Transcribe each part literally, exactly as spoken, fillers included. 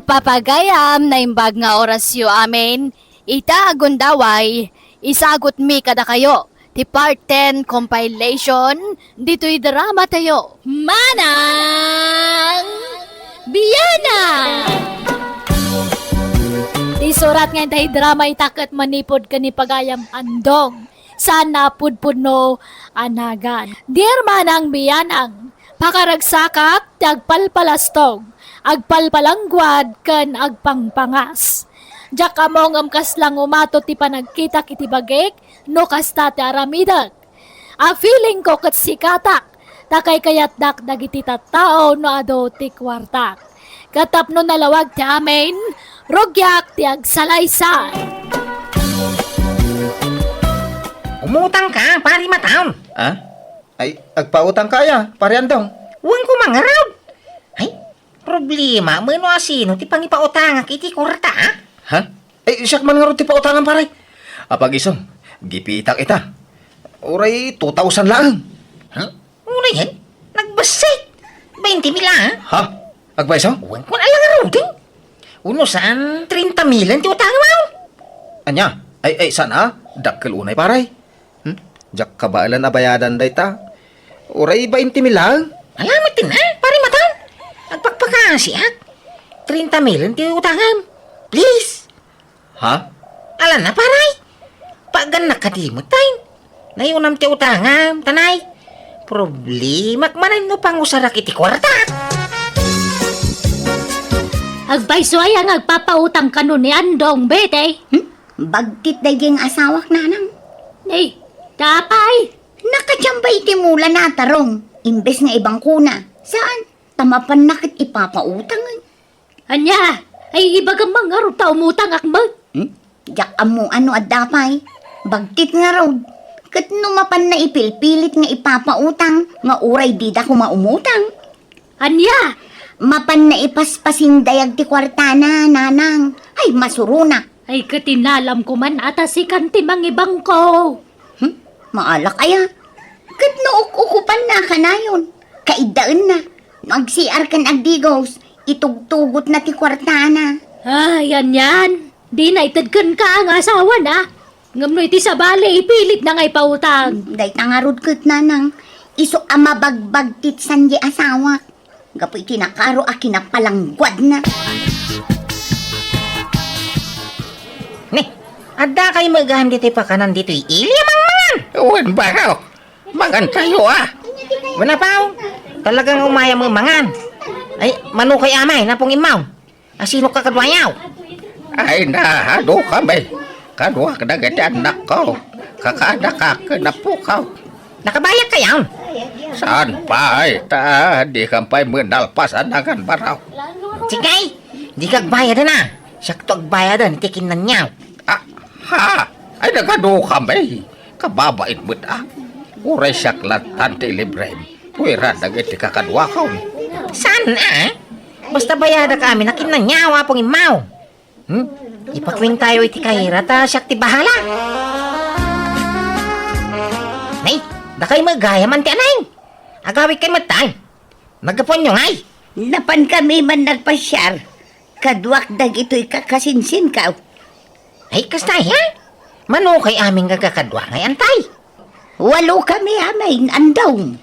Pagayam, naimbag nga orasyo amin. Ita a gundaway, isagutmi kadakayo ti part ten compilation ditoy dramatayo. Manang Bianang! Ti surat nga dayta drama ita ket manipud ken ni Pagayam Andong. Saan a pudpudno a nagan. Dear Manang Bianang, pakaragsakak ti agpalpalastog, agpalpalangguad, ken agpangpangas. Diak ammo ngem kasla umato ti panagkitak iti bagik no kasta ti aramidek. A feeling ko ket sikatak, ta kaykayatdak dagiti tattao no adu ti kuartak. Ket tapno nalawag ti amin, rugiak ti agsalaysay. Umutang ka, Pari Mataon. Ah? Ay, agpautang ka aya, Pari Andong? Wen ko mangarud. Ay, problema, mano a sino ti pangipautangak iti kuarta, ah? Ha? Ay, siak man ngarud ti pautangan, pare. Apag-isu, gipitak ita. Uray two thousand laeng. Ha? Uray, eh? Nagbassit. Bainte mil, ah? Ha? Agpayso? Wen ko na lang ngaruden. Uno saan, treinta mil ti utangam. Ania? Ay, ay, saan, ah? Dakkel unay, pare. Hmm? Diak kabaelan a bayadan dayta. Uray bainte mil laeng. Ala met, ah, Pari Mataon. Agpakpakasiak. Treinta mil ti utangam. Please. Ha? Ala na, pare. Pagannak kadi met, tay. Nayunam ti utangam, tanay. Problemak manen no pangusarak iti kuarta. Agpayso aya nga agpapautang kano ni Andong, Betty? Hmm? Bagtit daydiay nga asawak, nanang. Ay, ta apay? Nakatiamba iti mula na, tarong. Imbes nga ibangkona. Saan? Ta mapanna ket ipapautang. Ania? Ay, ibagam man ngarud ta umutangak met. Hmm? Diak ammo no adda pay. Bagtit ngarud. Ket no mapanna ipilpilit nga ipapautang, nga uray dida koma umutang. Ania? Mapanna ipaspasindayag ti kuartana, nanang. Ay, masuronak. Ay, ket inalamko man a ta sikan ti mangibangko. Hmm? Maalak aya? Ket no uk-ukupanna kanayon, kaiddaenna. No agsiar ken agdigos, itugtugotna ti kuartana. Ay, anian. Dina ited kenka nga asawana. Ngem no iti sabali, ipilitna nga ipautang. Dayta ngarud ket, nanang, isu a mabagbagtit saan diay asawa. Gapu iti nakaro a kinapalangguadna. Ni, adda kay megan ditoy pakanan ditoy ili a mangmangan? Wen, baro. Mangan tayo, ah. Wen, apaw. Talagang umay a mangan. Ay, mano kay amay, napong immaw. Asino ka kaduayaw? Ay, naadu kami. Kaduak dagiti annakko. Kakaanakak ken apokaw. Nakabayag kayon? Saan pay, ta di kan pay menalpas a nangan baro. Sige, di ka agbayadan a. Siakto agbayadan iti kinnaniaw. Ah, ha? Ay, nagadu kami. Kababain met a. Uray siak lattan ti ilibrem. Puera dagiti kakaduakon. Saan a? Basta bayadak amin a kinnaniaw, Apong Immaw. Hmm? Ipakuentayo iti kayra ta siak ti bahala. Nay, dakay met gayam, Anti Aneng. Agawid kay met tay. Naggapuanyo ngay? Napan kami man nagpasiar. Kaduak dagitoy kakasinsinkaw. Ay, kasta, ha? Mano kay amin nga kakadua ngay, Antay? Walo kami amin, Andong.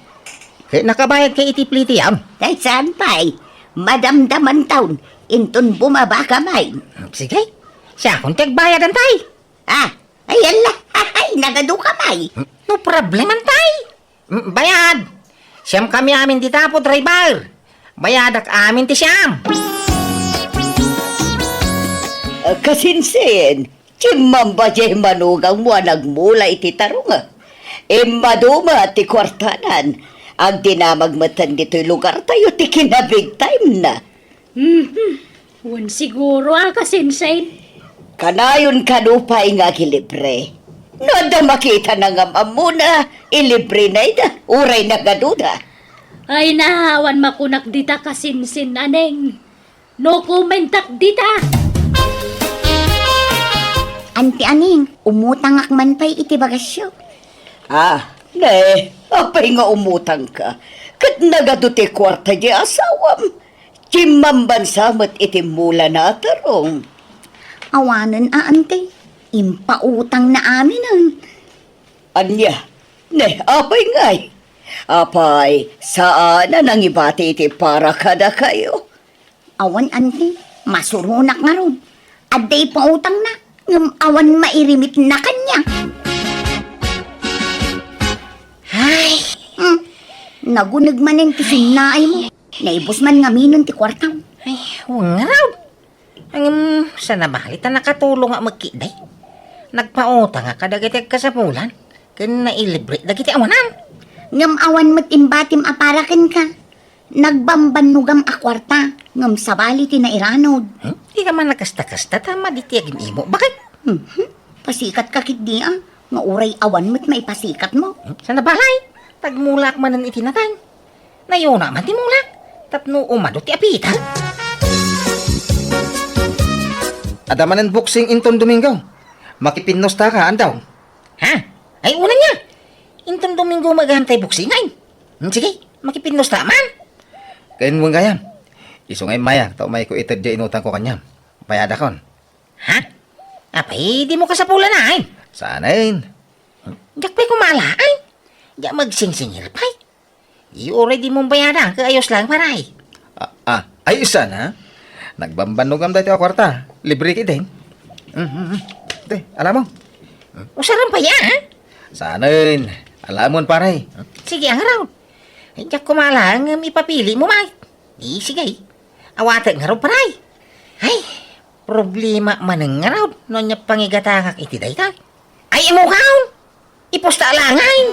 Ket nakabayad kay iti plitiam? Ay, saan pay? Madamdaman taon, inton bumaba ka may. Sige, siakon ti agbayad, Antay. Ah, ay, ala, ay, nagadu ka may. No problem, Antay. Mm, bayad. Siam kami amin dita, Apo Driver. Bayadak amin ti siam. Ah, kasinsin, timmamba diay manugangmo a nagmula iti tarunga. Immaduma ti kuartanan. Agdinamag metten ditoy lugartayo ti kinabig time na. Mhm. Wen siguro a, kasinsin. Kanayon kano pay nga agilibre. No adda makitana ngem ammona, ilibrena ida, uray nagaduda. Ay na, awan makunak dita, kasinsin, Aneng. No commentak dita. Anti Aneng, umutangak man pay iti bagasyo. Ah, ne, apay nga umutangka? Ket nagadu ti kuarta diay asawam. Chimmambansa met iti mulana, Tarong. Awanen a, ante. Impautangna aminen. Ania? Ne, apay ngay? Apay, saan a nangibati iti para kadakayo? Awan, ante. Masuronak ngarud. Adda ipautangna, ngem awan mairimitna kaniak. Ay! Hmm. Naguneg manen ti sinnaaymo. Naibus man ngaminen ti kuartam. Ay, wen ngarud. Ngem, saan a bali ta nakatulongak met ketdi. Nagpautangak kadagiti agkasapulan, ken nailibre dagiti awanan. Ngem awan met imbatim a para kenka. Nagbambannogam a kuarta, ngem sabali ti nairanud. Hmm? Dika man nagkasta-kasta ta madi ti agim-imo. Bakit? Mhm. Pasikatka ketdi a, nga uray awan met maipasikatmo. Hmm? Saan a bali? Tagmulaak manen iti natay. Nayona man ti mulak, tapno umadu ti apitak. Adda manen boxing inton Domingo. Makipinnostaka, andawm? Ha? Ay, unay aya. Inton Domingo met gayam ti boxing, ay. Hmm, sige, makipinnosta man. Ken wen gayam. Isu nga immayak, ta umayko ited diay inutangko kaniam. Bayadakon. Ha? Apay, dimo kasapulan, ay? Saanen. Diak pay kumala, ay. Diak magsingsingir pay. Uray dimo bayadan, ket ayos lang, paray. Ah, ah, ay, saan a? Nagbambannogam daytoy a kuarta. Libre ketdin. Mm, mm, mm. Te, alamon. Usaram pay, ha? Saanen. Alamon, paray. Sige, ngarud. Ay, diak kumala, ngem ipapilimo met. Di, sige. Awatek ngarud, paray. Ay, problema manen ngarud no ania pangigatangak iti dayta. Ay, imukawon! Ipusta laeng!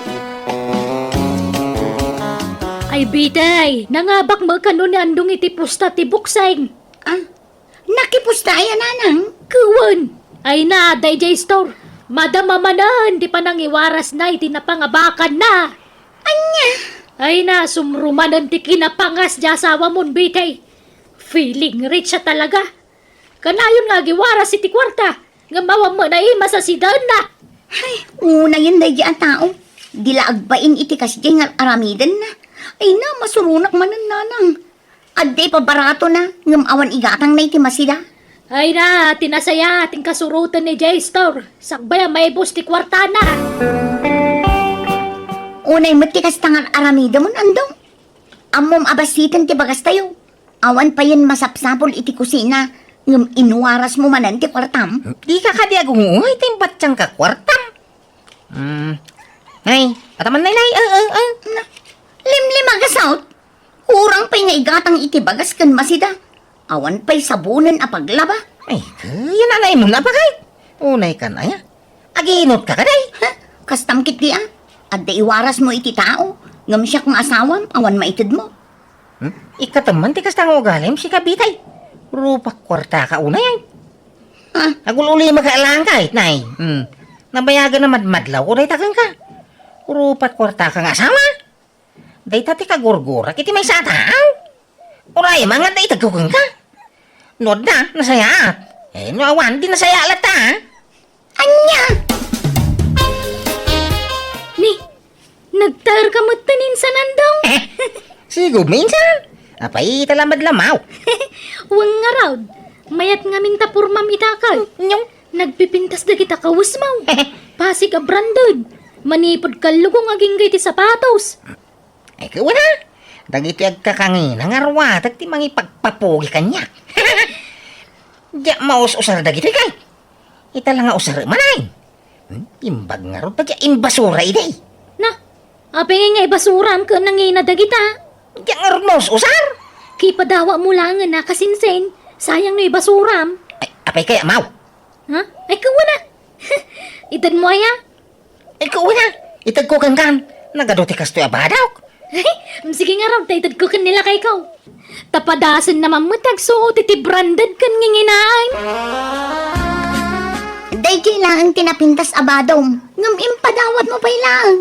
Ay, Bitay, nangabak met kano ni Andong iti pusta ti boxing. Ah, nakipusta aya, nanang? Ket wen. Ay na, daydiay store. Madama manen ti panangiwarasna iti napangabakanna. Ania? Ay na, sumrumanen ti kinapangas diay asawamon, Bitay. Feeling rich a talaga. Kanayon nga agiwaras iti kuarta, ngem awan met naimas a sidaenna. Ay, unayen daydiay a tao. Di la agbain iti kasdiay nga ar-aramidenna. Ay na, masuronak manen, nanang. Adda ipabaratona, ngem awan igatangna iti masida. Ay na, ti nasaya, ti kasuroten ni Jay Store. Sakbay a maibus ti kuartana. Unay met ti kasta nga ar-aramidemon, Andong. Ammom a bassiten ti bagastayo. Awan payen masapsapul iti kusina, ngem inwarasmo manen ti kuartam? Dika kadi agunguay ta imbatiangka kuartam? Hmm. Nay, ataman, nay, nay. Ah, ah, ah. Na, limlimagasawt. Kurang pay nga igatang iti bagas ken masida. Awan pay sabonen a paglaba. Ay, kaya nanay mo na, bagay. Unay kan aya. Aginutka kadi? Ha? Kastam ketdi a. Adda iwarasmo iti tao, ngem siak nga asawam, awan maitedmo. Hmm? Ikkatem man ti kasta nga ugalim, sika, Bitay. Rupak kuartaka unay, ay. Ah. Agul-ulimaka laeng kay, nay. Hmm. Nabayagan a madmadlawko dayta kenka. Rupak kuartaka nga asawa. Dayta ti kagurgurak iti maysa a tao. Uray, mangad dayta kenka. No adda, nasayaat. Eh, no awan, di nasayaat latta, ah. Ania? Ni, nagtaerka met ti insan, Andong? Eh, sigud mo insan? Apay, ita lamadlamaw. Wen ngarud, mayat ngamin ta purmam ita, kal. Nyong? Nagpipintas dagita kawesmaw. Pasig a branded. Manipud kallugong agingga iti sapatos. Ay, kuana, dagiti agkakangina nga ruatek ti mangipagpapugi kaniak. Diak maus-usar dagitoy kay. Ita la nga usarem man ay. Hmm, imbag ngarud ta diak imbasura idi. Na, apay nga ibasuram ken nangina dagita? Diak ngarud maus-usar. Kipadawatmo laengen a kasinsin, sayang no ibasuram. Ay, apay kaya, maw? Ha? Ay, kuana. Itedmo aya? Ay, kuana, itedko kenkan. Nagadu ti kastoy a badok. Ay, sige ngarud, ta itedko ken ni lakayko. Ta padasenna man met ti agsuot iti branded ken nginginaan. Daydiay laeng ti napintas a badom, ngem impadawatmo pay laeng.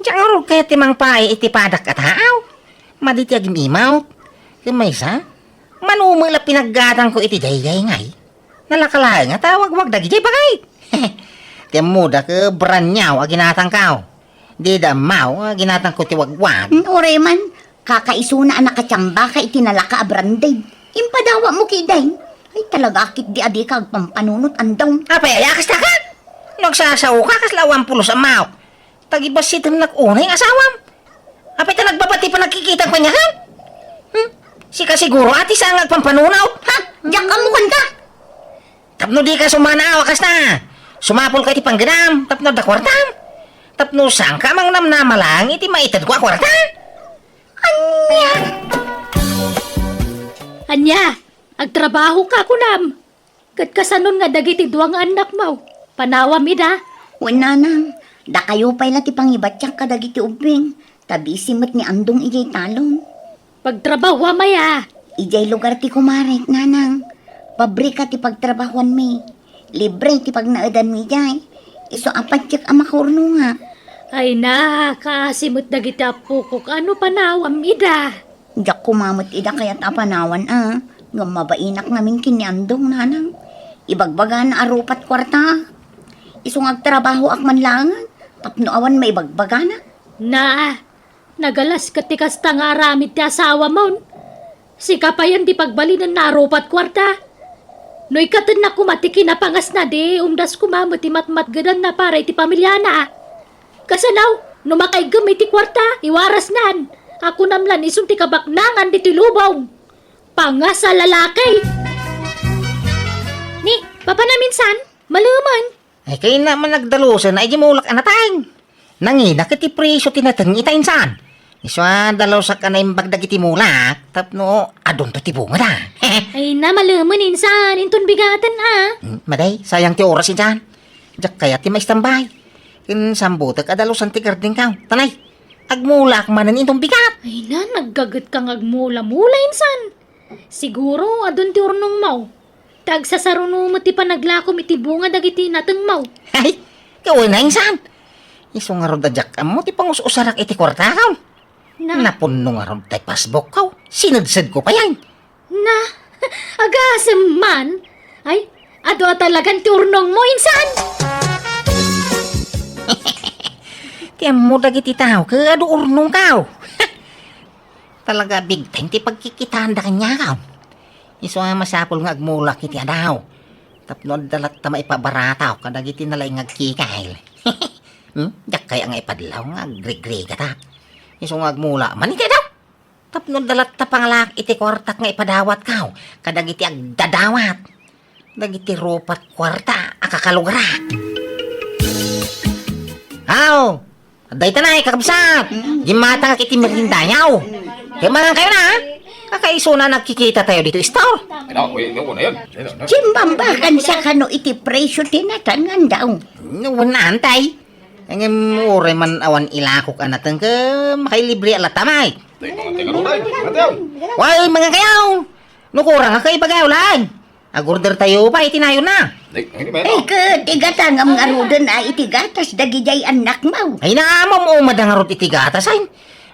Diak ngarud kayat ti mangpaay iti padak a tao. Madi ti agim-imaw. Ken maysa, mano met la pinaggatangko iti daydiay ngay. Nalaka laeng a tawagwag dagiti bagay. Ti ammoda ket brand new a ginatangko. Dida ammo a ginatangko ti wagwag. Hmm, uray man, Kakaisuna a nakatiambaka iti nalaka a branded. Impadawatmo ketdin. Ay, talaga ketdi a dika agpampanunot, Andong. Apay aya kasta ka? No agsasaoka, kasla awan pulos a maok. Tagibassitennak unay nga asawam. Apay ta nagbabati panagkikitam kaniak? Hmm? Sika siguro, ati, saan nga agpampanunot? Ha? Diak ammo kanta. Tapno dika sumanaaw a kasta, sumapulka iti panggedam tapno adda kuartam. Tapno saanka a mangnamnama laeng iti maitedko a kuarta. Ania? Ania? Agtrabahoka, kunam? Ket kasanon nga dagiti dua nga annakmo? Panawam ida? Wen, nanang, dakayo pay la ti pangibatiak kadagiti ubbing, ta busy met ni Andong idiay talon. Pagtrabahoam aya? Idiay lugar ti kumarek, nanang. Pabrika ti pagtrabahoanmi. Libre ti pagnaedanmi idiay. Isu a patiek a makaurnongak. Ay na, kaasi met dagiti appokok. Ano panawam ida? Diak koma met ida kayat a panawan a. Ngem mabainak ngamin ken ni Andong, nanang. Ibagbagana a rupat kuarta. Isu nga agtrabahoak man laengen tapno awan maibagbagana. Na, nagalas ket ti kasta nga aramid ti asawamon. Sika payen ti pagbalinan na a rupat kuarta. No ikatenna koma ti kinapangasna, di umdas koma met ti matmatgedanna para iti pamiliana. Kasano, no makaiggem iti kuarta, iwarasnan. Kunam lan isun ti kabaknangan ditoy lubong. Pangas a lalaki! Ni, papanam insan? Malemen. Ay, kayatna man agdalusen a idiay mulak a nateng. Nanginak iti presio ti nateng ita insan. Isu a dalusak a naimbag dagiti mulak tapno adunto ti bungada. Ay na, malemen insan, inton bigaten a. Hmm, maday, sayang ti oras insan. Diak kayat ti maistambay. Ken sambutek a dalusan ti gardenko. Tanay, agmulak manen inton bigat. Ay na, naggagetka nga agmula-mula insan. Siguro, adun ti urnongmo. Ta agsasaruno met ti panaglakom iti bunga dagiti natengmo. Ay, kauna insan. Isu ngarud a diak ammo ti pangus-usarak iti kuartako. Na. Napunno ngarud tay passbookko. Sinedsedko payen. Na, agasem man. Ay, adu a talagan ti urnongmo, insan. Ti ammo dagiti tao, ket adu urnongko. Talaga, big time ti pagkikitaanda kaniak. Isu a masapul nga agmulak iti adaw. Tapno adda latta maipabarataw kadagiti nalaing nga agkikil. Hmm? Diak kayat nga ipadlaw nga agrigrigatak. Isu nga agmula man iti adaw. Tapno adda latta pangalak iti kuartak nga ipadawatko kadagiti agdadawat. Dagiti rupat kuarta a kakalugarak. Aw! Dayta nay, kakabsat! Mm. Gimmatangak iti meriendayo. Kaya mangan kayo na, ha? Kakaisuna nagkikita tayo dito, istor. Ay, na, uy, na, una yan. Ay, na, na. Simbambakan sa kano iti presyo ti nateng, Andong. No, wen, antay. Ngem, uray man awan ilakok a nateng, ke, makailibre a latta, may. Ay, mga tingalo, ay. Mga tingalo. Way, mangan kayo! No kurang, kay ibagayo lang. Agorder tayo pa iti nayon na. Ay, ay, di ba? Ay, ket igatangam ngaruden a iti gatas dagidiay annakmo. Ay, naamam, umada ngarud iti gatas, ay.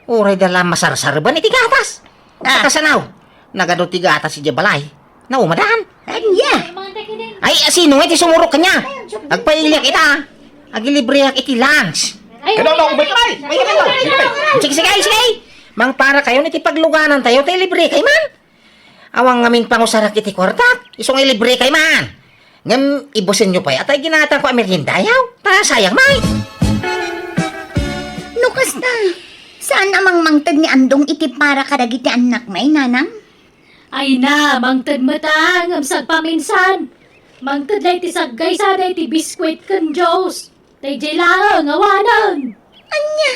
Uray da la masarsarban iti gatas. Ah. Kasanaw, nagadu ti gatas idiay balay. Naumadan. Ania? Ay, sino nga iti sumurok kanya? Agpailiak ita. Agilibreak iti lunch. Ay, no, no, umay, ay, ay, ay, ay, ay. Sige, sige, sige. Mangpara kayo iti pagluganan tayo, tay libre kay man. Awan ngamin pangusarak iti kuartak, isu nga ilibre kay man. Ngem ibusenyo pay, atay ginatangko a meriendayaw, ta sayang may. No kasta, saan a mangmangted ni Andong iti para kadagiti annak may, nanang? Ay na, mangted met a, ngem sagpaminsan. Mangted la iti saggaysada iti biskuit ken juice. Daydiay laeng awanen. Ania?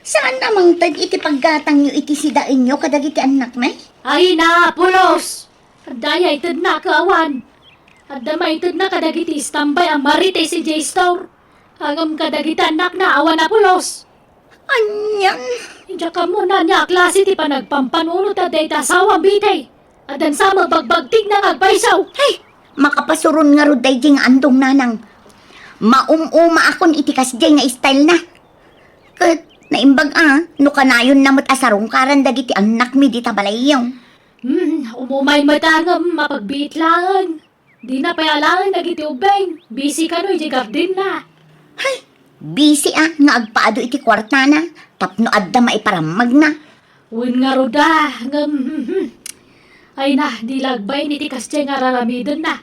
Saan a mangted iti paggatangyo iti sidaenyo kadagiti annakmi? Ay na, pulos! Adda aya itedna ket awan. Adda maitedna kadagiti istambay a Marites idiay store. Ngem kadagiti annakna awan a pulos. Anian? Diak ammo no ania a klase ti panagpampanunot a dayta asawam, Bitay. Addan sa mabagbagtigna nga agpayso. Hey! Makapasuron ngarud daydi nga andong, nanang. Maum-umaakon iti kasdiay nga style na. Ket naimbag a, no kanayonna met a sarungkaran dagiti annakmi dita balayyo. Hmm, umumay met a ngem mapagbiit laeng. Dina pay alaen dagiti ubbing. Busy kano iti gardenna. Hay! Busy a nga agpaadu iti kuartana tapno adda maiparammagna. Wen ngarud a, ngem, ay na, di lagbay ni ti kasdiay nga raramidenna.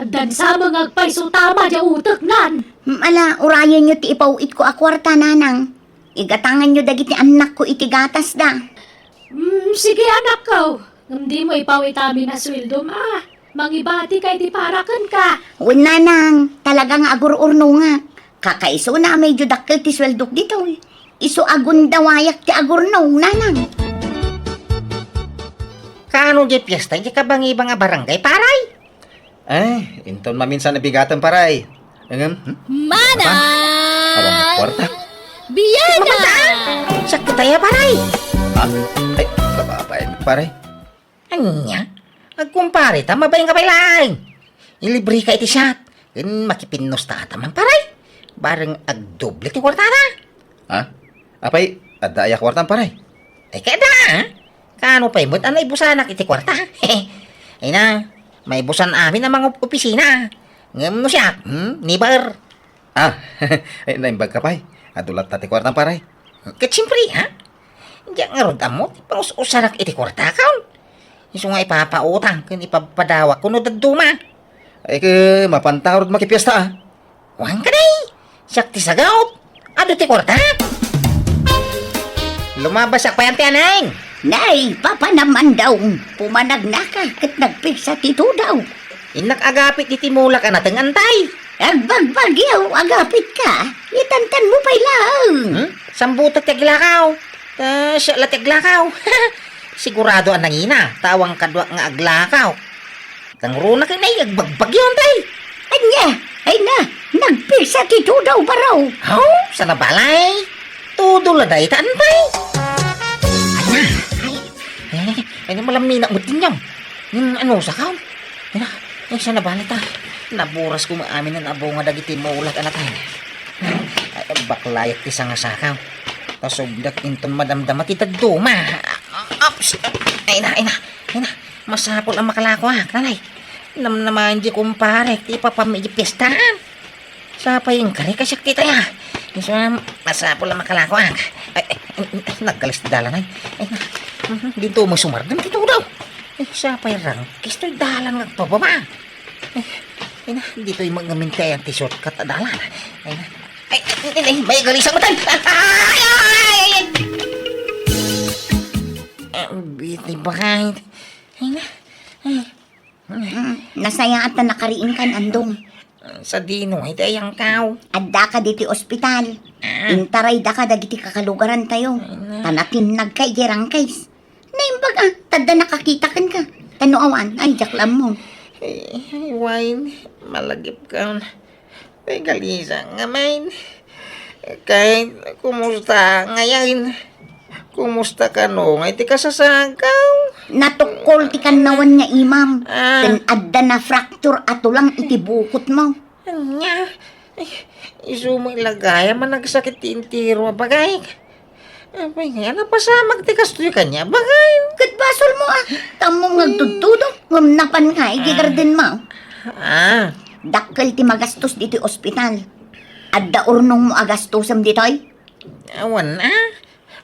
Addan sa nga agpayso tama diay uteknan. Mm, ala, urayenyo ti ipaw-itko a kuarta, nanang. Igatanganyo dagiti annakko iti gatasda. Mm, sige, anakko. Ngem dimo ipaw-it amin a sueldom a mangibatika iti para kenka. Wen, nanang, talaga nga agur-urnongak. Kakaisuna a medyo dakkel ti sueldok ditoy. Isu a gundawayak ti agurnong, nanang. Kaano diay piesta diay kabangibang a barangay, paray? Ay, inton maminsan a bigatem, paray. Ngem, hmm? Manang! Awan kuarta. Biana! Sakit aya, paray. Ha? Ay, kababain, paray. Ania? Agkumpare ta, mabain ka pay laeng. Ilibre ka iti shot. Ken makipinnusta ta man, paray. Bareng agdoble ti kuarta ta. Ha? Apay, adda aya kuartam, paray? Ay, kada, ha? Kaano pay met a naibusanak iti kuarta? Ay na, maibusan amin a mangopisina. Ngem no siak, hmm, never. Ah, ay, naimbag ka pay. Adu latta ti kuartam, paray. Ket siempre, ha? Diak ngarud ammo ti pangus-usarak iti kuartakaw. Isu nga ipapautang ken ipapadawak kuno dadduma. Ay, ke, mapanta ngarud makipiesta, ah. Wen kadi, siak ti sagaw. Adu ti kuarta. Lumabasak pay, Auntie Aneng. Nay, papanam, Andong, pumanagnaka ket nagpigsa ti tudaw. Innak agapit iti mulak a nateng, Antay. Agbagbagyo, agapitka. Itantanmo pay laeng. Hmm? Sambutek ti aglakaw. Ta siak la ti aglakaw. Sigurado a nangina, ta awan kaduak nga aglakaw. Tangruna ken ay agbagbagyo, Antay. Ania? Ay na, nagpigsa ti tudaw, baro. Aw, saan a balay? Tudo la dayta, Antay. Ay, ay, ay, malamina mo din yan. Yung ano, sakaw? Ay na, ay, saan a balay ta? Naburas ko maamin na nabunga dagiti mulak, anak, ay. Ay, baklayak ti sangasakaw. Tasubdak inton madamdama ti dadduma. Ops! Ay na, ay na, ay na. Masapul a makalakoak, nanay. Namnamaen di kumparek ti ipapam iti piestaan. Sapay inkari kasiak ti taya. Isu, masapul a makalakoak. Ay, ay, ay, naggalis ti dalan, ay. Ay, na. Mhm, dinto mo sumardeng ti tudaw. Ay, sapay rangkis toy dalan nga agpababa. Ay, ay na, ditoy mangamin ti ayan ti shortcut a dalan. Ay na. Ay, ay, ay, ay, may galisang matan. Ay, ay, ay, ay. Ah, bitay bakay. Ay na. Ay. Mm, nasayaat ta nakariingkan, Andong. Sadino iti ayangkaw? Addaka diti ospital. Ah. Intaraydaka dagiti kakalugarantayo. Ay na. Ta natinnagka idiay rangkis. Naimbag a, tadda nakakita kenka. Ta no awan, ay, diak la ammo. Ay, ay, Wine, malagipka. Ay, galisa ngamin. Kay, kumusta ngamin? Kumusta kano nga iti kasasagkaw? Natukkol ti kannawan nga imam. Ah. Ken adda na fracture a tulang iti bukotmo. Ania? Ay, isu met la gayam a nagsakit ti entero a bagayk. Apay nga, napasamak ti kastoy kaniak, bagay. Ket basolmo a, ta ammom nga agtudtudo, ngem napanka iti gardenmo. Ah. Dakkel ti magastos ditoy ospital. Adda urnongmo a gastosem ditoy? Awan a.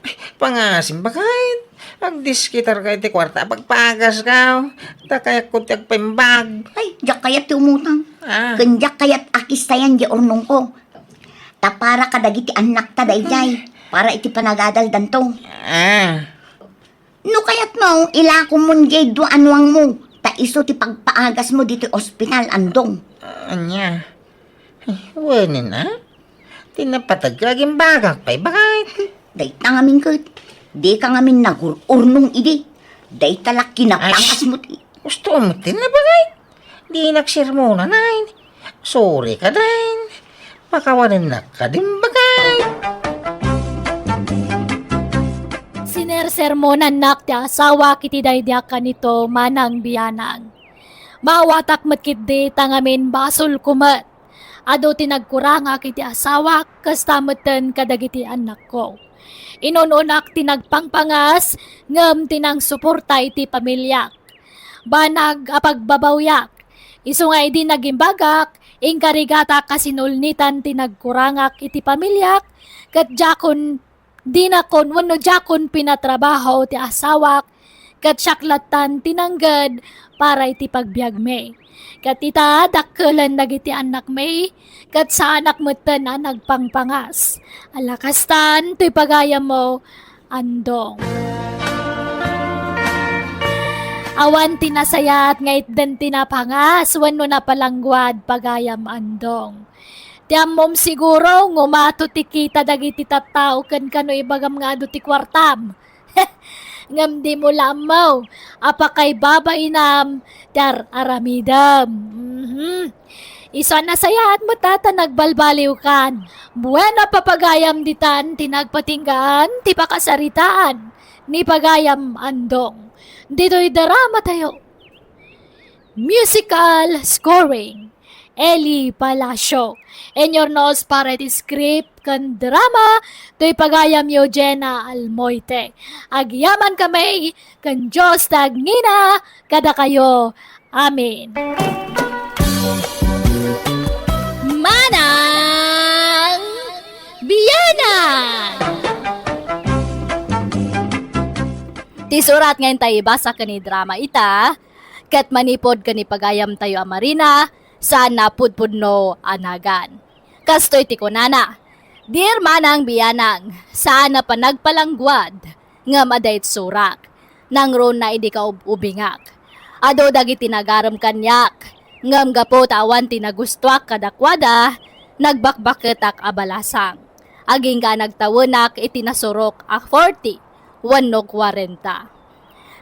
Ay, pangasim, bagay. Agdiskitarka iti kuarta a pagpagaskaw. Ta kayatko ti agpaimbag. Ay, diak kayat ti umutang. Ah. Ken diak kayat a kistayan diay urnongko. Ta para kadagiti annakta daydiay, para iti panagadaldanto. Ah. No kayatmo, ilakomon diay dua a nuangmo, ta isu ti pagpaagasmo ditoy ospital, Andong. Ania? Ay, wen a? Ti napateg nga agimbagak pay, bagay. Dayta ngamin ket, dika ngamin nagur-urnong idi. Dayta la kinapangasmo ti. Gusto mo ti na, bagay? Dinak sermonan, ay. Sorry ka, dayn. Pakawanennak ka din, bagay. Sinersermonannak ti asawak iti daydiak kanito, manang bianang. Maawatak met ketdi ta ngamin basolko met. Adu ti nagkurangak iti asawak, kasta metten kadagiti annakko. Inun-unak ti nagpangpangas, ngem ti nangsuporta iti pamiliak. Banag a pagbabawiak. Isu nga idi nagimbagak, inkarigatak a sinulnitan ti nagkurangak iti pamiliak, ket diakon Dinakon wenno diakon pinatrabaho ti asawak, ket siak lattan ti nangged para iti pagbiagmi. Ket ita, dakkelen dagiti annakmi, ket saanak metten a nagpangpangas. Ala kastan toy pagayammo, Andong. Awan ti nasayaat nga itden ti napangas wenno napalangguad, pagayam Andong. Ti ammom siguro nga umato ti kita dagiti tattao ken kano ibagam nga adu ti kuartam. Ngem dimo la ammo a pakaibabainam ti ar-aramidem. Mhm. Isu a nasayaat met ta nagbalbaliwkan. Bueno, papagayam ditan ti nagpatinggaan ti pakasaritaan ni pagayam Andong. Ditoy drama tayo. Musical scoring, Eli Palacio. Inyurnos para iti script ken drama, toy pagayam Eugenia Almoite. Agyaman kami ken Dios ti agngina kadakayo. Amen. Manang Bianang! Ti surat nga intay ibasa ken idrama ita, ket manipud ken ni pagayamtayo a Marina, saan a pudpudno a nagan. Kastoy ti kunana, "Dear Manang Bianang, saan a panagpalangguad, ngem adda itsurak. Nangruna idi kaub-ubingak. Adu dagiti nagarem kaniak, ngem gapu ta awan ti nagustoak kadakuada, nagbakbaketak a balasang. Agingga a nagtawenak iti nasurok a forty wenno kuarenta.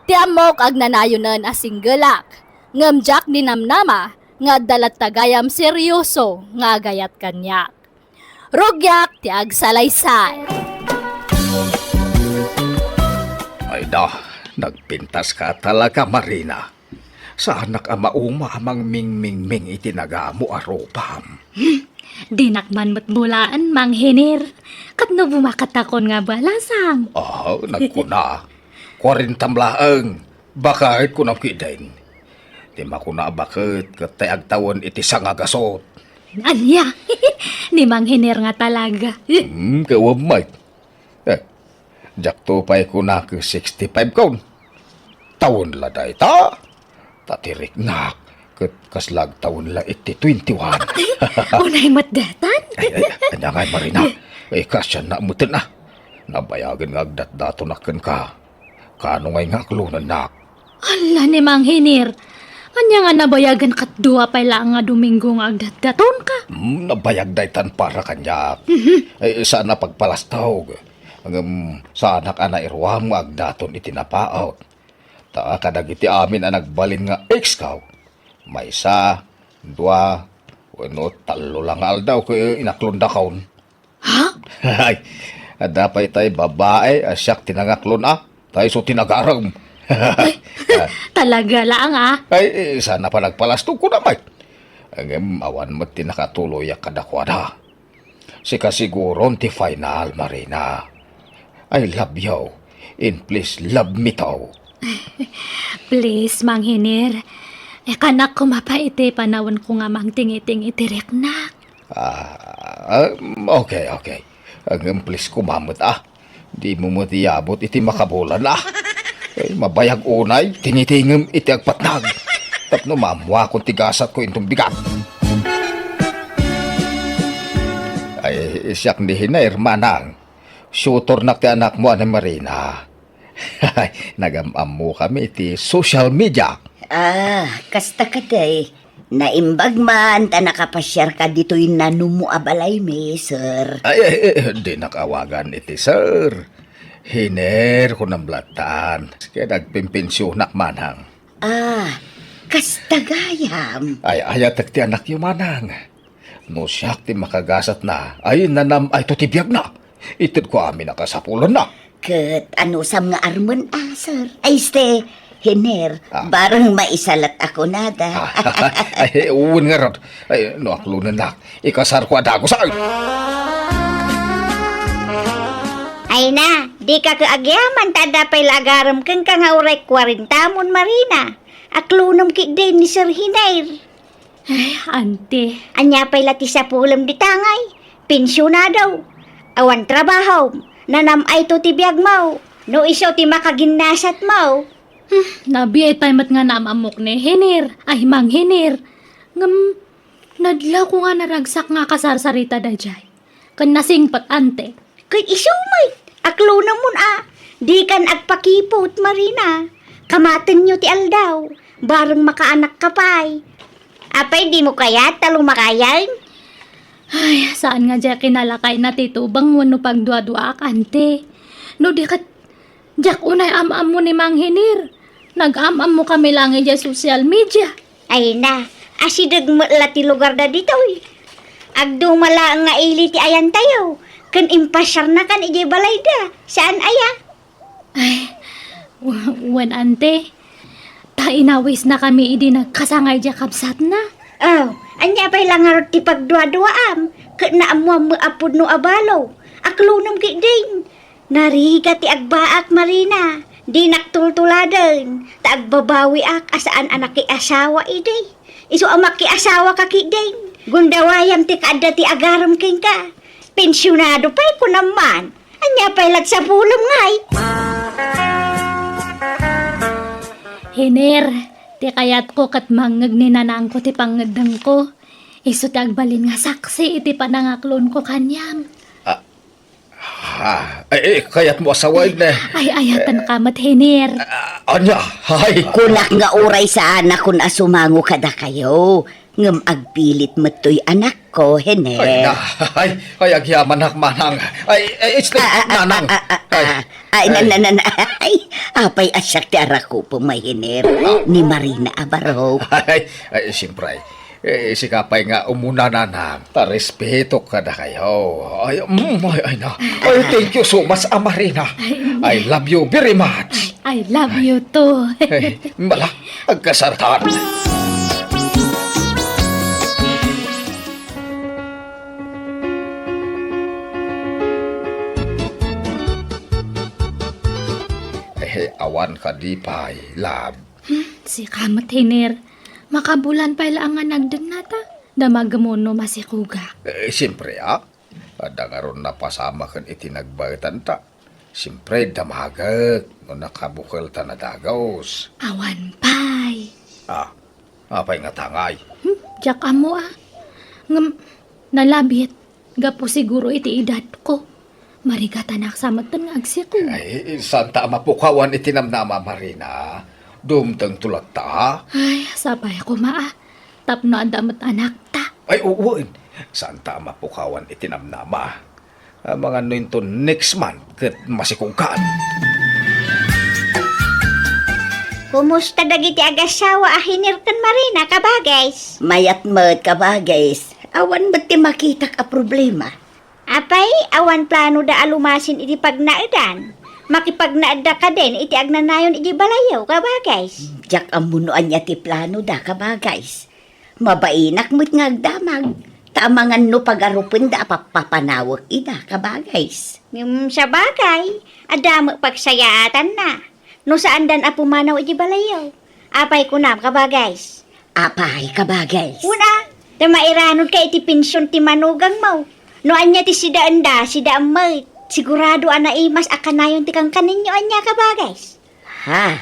Ti ammok, agnanayonen a singgelak, ngem diak ninamnama nga adda latta gayam serioso nga agayat kaniak. Rugiak ti agsalaysay." Ay da, nagpintaska talaga, Marina. Saanak a mauma a mangmingmingming iti nagamo a rupam. Hmm, dinak man met bulaen, Mang Hiner. Ket no bumakattakon nga balasang? Ah, nagkuna, "Kuarentam laeng. Baket," kunam ketdin. Ti makuna a baket ket tay agtawen iti sangagasut. Ania? Ni Mang Hiner nga talaga. Hmm, kawam met. Eh, diakto pay kuna ket sixty-five kon. Tawen la dayta. Ta ti riknak ket kasla agtawen la iti twenty-one. Unay met daytan? Ay, ay, ania ngay, Marina? Eh, kasianna metten a. Nabayagen nga agdatdatonak kenka. Kano ngay nga aklonennak? Ala ni Mang Hiner. Ania nga nabayagen ket dua pay laeng nga Domingo nga agdatdatonka? Hmm, nabayag daytan para kaniak. Mhm. Eh, saan a pagpalastog. Ngem saanak a nairuam nga agdaton iti napaut. Ta kadagiti amin a nagbalin nga ex-ko, maysa, dua, wenno tallo la nga aldaw ket inaklondakon. Ha? Ay, adda pay tay babai a siak ti nangaklon a, ta isu ti nagarem. Ay, talaga laeng a? Ay, saan a panagpalastog, kunam met. Ngem awan met ti nakatuloyak kadakuada. Sika siguron ti final, Marina. I love you, and please love me too. Please, Mang Hiner. Ikanak koma pay iti panawenko nga mangtingiting iti riknak. Ah, um, okay, okay. Ngem please koma met a. Dimo met iyabut iti makabulan a. Eh, mabayag unay, tingitingem iti agpatnag. Tapno maammuakon ti gasatko inton bigat. Ay, siak ni Hiner, manang. Tutornak ti anakmo a ni Marina. Nagam-ammokami iti social media. Ah, kasta kadi. Naimbag man ta nakapasiarka ditoy nanumo a balaymi, sir. Ay, ay, ay, dinak awagan iti sir. Hiner, kunam lattan. Ket agpimpensionak manang. Ah, kasta gayam. Ay, ayatek ti anakyo, manang. No siak ti makagasatna, ay, nanam-ayto ti biagna. Itedko amin a kasapulanna. Ket anusam nga armen a, sir? Ay, este, Hiner, Ah. barang maisalat ako nada. Ah, ay, wen ngarud. Ay, no aklonennak, ikasarko a dagus, ay. Ay na, dika ket agyaman ta adda pay la agarem kenka nga uray kuarentamon, Marina. Aklonem ketdin ni Sir Hiner. Ay, ante. Ania pay la ti sapulem dita ngay? Pensionado. Awan trabaho. Nanam-ayto ti biagmo, no isu ti makaginnasatmo. Hmm, nabiit pay met nga naam-ammok ni Hiner. Ay, Mang Hiner. Ngem, nadlawko nga naragsak nga kasarsarita daydiay. Ken nasingpet, ante. Ket isu met, aklonemon a, dikan agpakiput, Marina. Kamatenyo ti aldaw, bareng makaanakka pay. Apay, dimo kayat ta lumakayen? Ay, saan nga diay kinalakayna ti tubang wenno pagduaduaak, ante. No di ket, diak unay am-ammo ni Mang Hiner. Nag-am-ammokami laeng idiay social media. Ay na, asideg met la ti lugarda ditoy. Agduma laeng nga ili ti ayantayo, ken impasiarnakan idiay balayda. Saan aya? Ay, w-, wen, ante. Ta inawisnakami idi nagkasangay diay kabsatna. Aw, ania pay la ngarud ti pagduaduaam? Ket naammoam met a pudno a balo. Aklonem ketdin. Narigat ti agbaak, Marina. Dinak tultuladen, ta agbabawiak a saan a nakiasawa idi. Isu a makiasawaka ketdin. Gundawayam ti kaadda ti agarem kenka. Pensionado pay, kunam man. Ania pay la ti sapulem ngay? Hiner, ti kayatko ket mangngeg ni nanangko ti pangngeddengko. Isu ti agbalin nga saksi iti panangaklonko kaniam. Ah, ha, ay, eh, kayatmo a sawen, eh. Ay, ayatenka met, Hiner. Ah, ania? Ay. Kunak nga uray saanakon a sumango kadakayo. Ngem agpilit met toy anakko, Hiner. Ay, na, ay, ay, agyamanak, manang. Ay, ay, isli, Ah, ah, ah, nanang. ah, ah, ah, Ay. ah. Ay, na, Ay. na, na, na, ay, apay a siak ti arakupem, Hiner. Ah. Ni Marina a barok. Ay, ay, siyempre. Eh, sika pay nga umuna, nanang. Ta respetok kadakayo. Ay, mm, ay, ay, na. Ay, thank you so much, a Marina. Ay, I love you very much. I love you too. Eh, bala, agkasartaan. Eh, awan kadi pay, love. Hmm, sika met, Hiner. Makabulan pay laeng nga nagdengna ta. Damagmo no masikogak. Eh, siyempre, ah. Adda ngarud napasamak ken iti nagbaetanta. Siyempre, damagek no nakabukel ta nadagus. Awan pay. Ah, apay nga tangay? Hmm, diak ammo, ah. Ngem, nalabit. Gapu siguro iti edadko. Marigatanak sa metten nga agsiko. Ay, santa a mapukawan iti namnama, Marina. Dumtengto latta, ha? Ay, sapay koma, ah. Tapno adda met anakta. Ay, wen. Santa a mapukawan iti namnama. Amangan no inton next month ket masikogkan. Kumusta dagiti agassawa a Hiner ken Marina, kabagays? Mayat met, kabagays. Awan met ti makitak a problema. Apay, awan planoda a lumasin iti pagnaedan? Makipagnaedda kadin iti agnanayon iti balayyo, kabagays? Diak ammo no ania ti planoda, kabagays. Mabainak met nga agdamag, ta amangan no pagarupenda a pappapanawek ida, kabagays. Ngem sabagay, adda met pagsayaatanna no saandan a pumanaw iti balayyo. Apay kunam, kabagays? Apay, kabagays? Una, ta mairanodka iti pension ti manugangmo. No ania ti sidaenda, sidaem met. Sigurado a naimas a kanayon ti kankanenyo, ania, kabagays? Ha?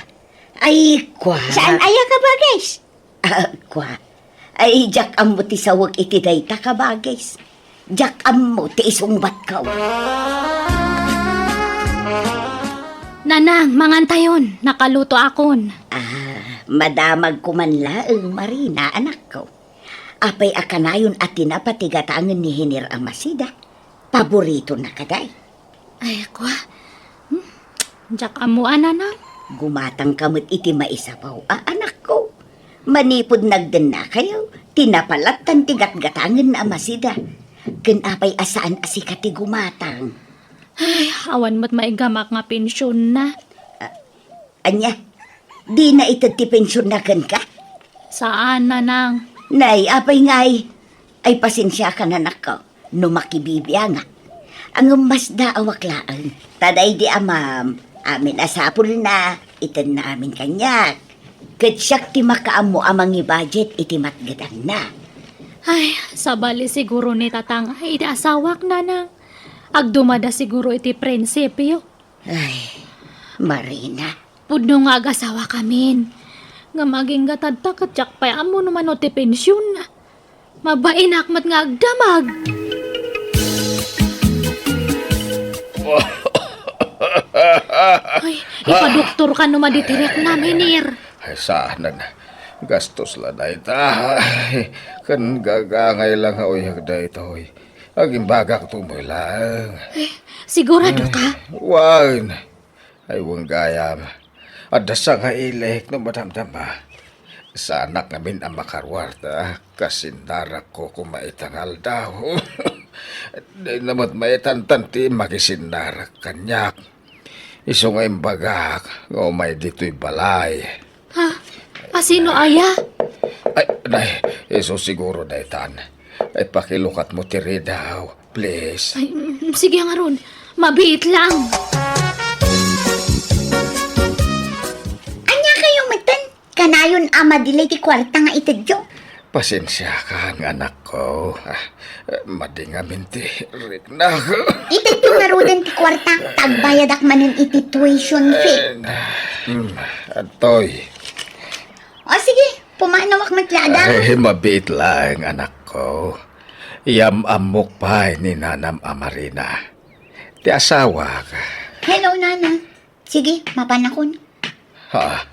Ay, kua. Saan aya, kabagays? Ah, kua. Ay, diak ammo ti sawek iti dayta, kabagays. Diak ammo ti isungbatko. Nanang, mangantayon, nakalutoakon. Ah, madamagko man laeng, Marina, anakko. Apay a kanayon a tinapa ti gatangen ni Hiner a Masida? Paboritona kadi? Ay, kua. Hmm, diak ammo a, nanang. Gumatangka met iti maisabaw a, anakko. Manipud nagdennakayo, tinapa lattan ti gatgatangen a Masida. Ken apay a saan a sika ti gumatang? Ay, awan met maigamak nga pensionna. Ania? Dina ited ti pensionna kenka? Saan, nanang. Nay, apay ngay? Ay, pasensiakan, anakko, no makibibiangak. Ngem masdaawak laeng. Ta daydi a maam, amin a sapulna, itedna amin kaniak. Ket siak ti makaammo a mangi-budget iti matgedanna. Ay, sabali siguro ni Tatang ay iti asawak, nanang. Agdumada siguro iti prinsipio. Ay, Marina. Pudno nga agasawakamin. Ngem agingga tatta ket diak pay ammo no mano ti pensionna. Mabainak met nga agdamag. Ay, ipadoktorkan no madi ti riaknam, Hiner. Ay, saanen. Gastos la dayta. Ay, ken gagangay la nga uyag daytoy. Agimbagak tumoy laeng. Eh, sigurado ka? Ay, wen. Ay, wen gayam. Adda sangailek no madamdama. Saanak ngamin a makaruar ta kasinnarakko koma ita nga aldaw. Dina met maitantan ti makisinnarak kaniak. Isu nga imbagak nga umay ditoy balay. Ha? Asino aya? Ay, nay, isu siguro daytan. Ay, pakilukatmo ti ridaw, please. Ay, mm, sige ngarud. Mabiit lang. Ania kayo metten? Kanayon a madilay ti kuarta nga itedyo? Pasensiakan, anakko. Ah, madi ngamin ti riknak. Itedyo ngaruden ti kuarta, ta agbayadak manen iti tuition fee. Eh, mm, adtoy. O sige, pumanawak met la, Ada. Ay, mabiit laeng, anakko. Yam-ammok pay ni nanam a Marina. Ti asawak. Hello, Nana. Sige, mapanakon. Ha?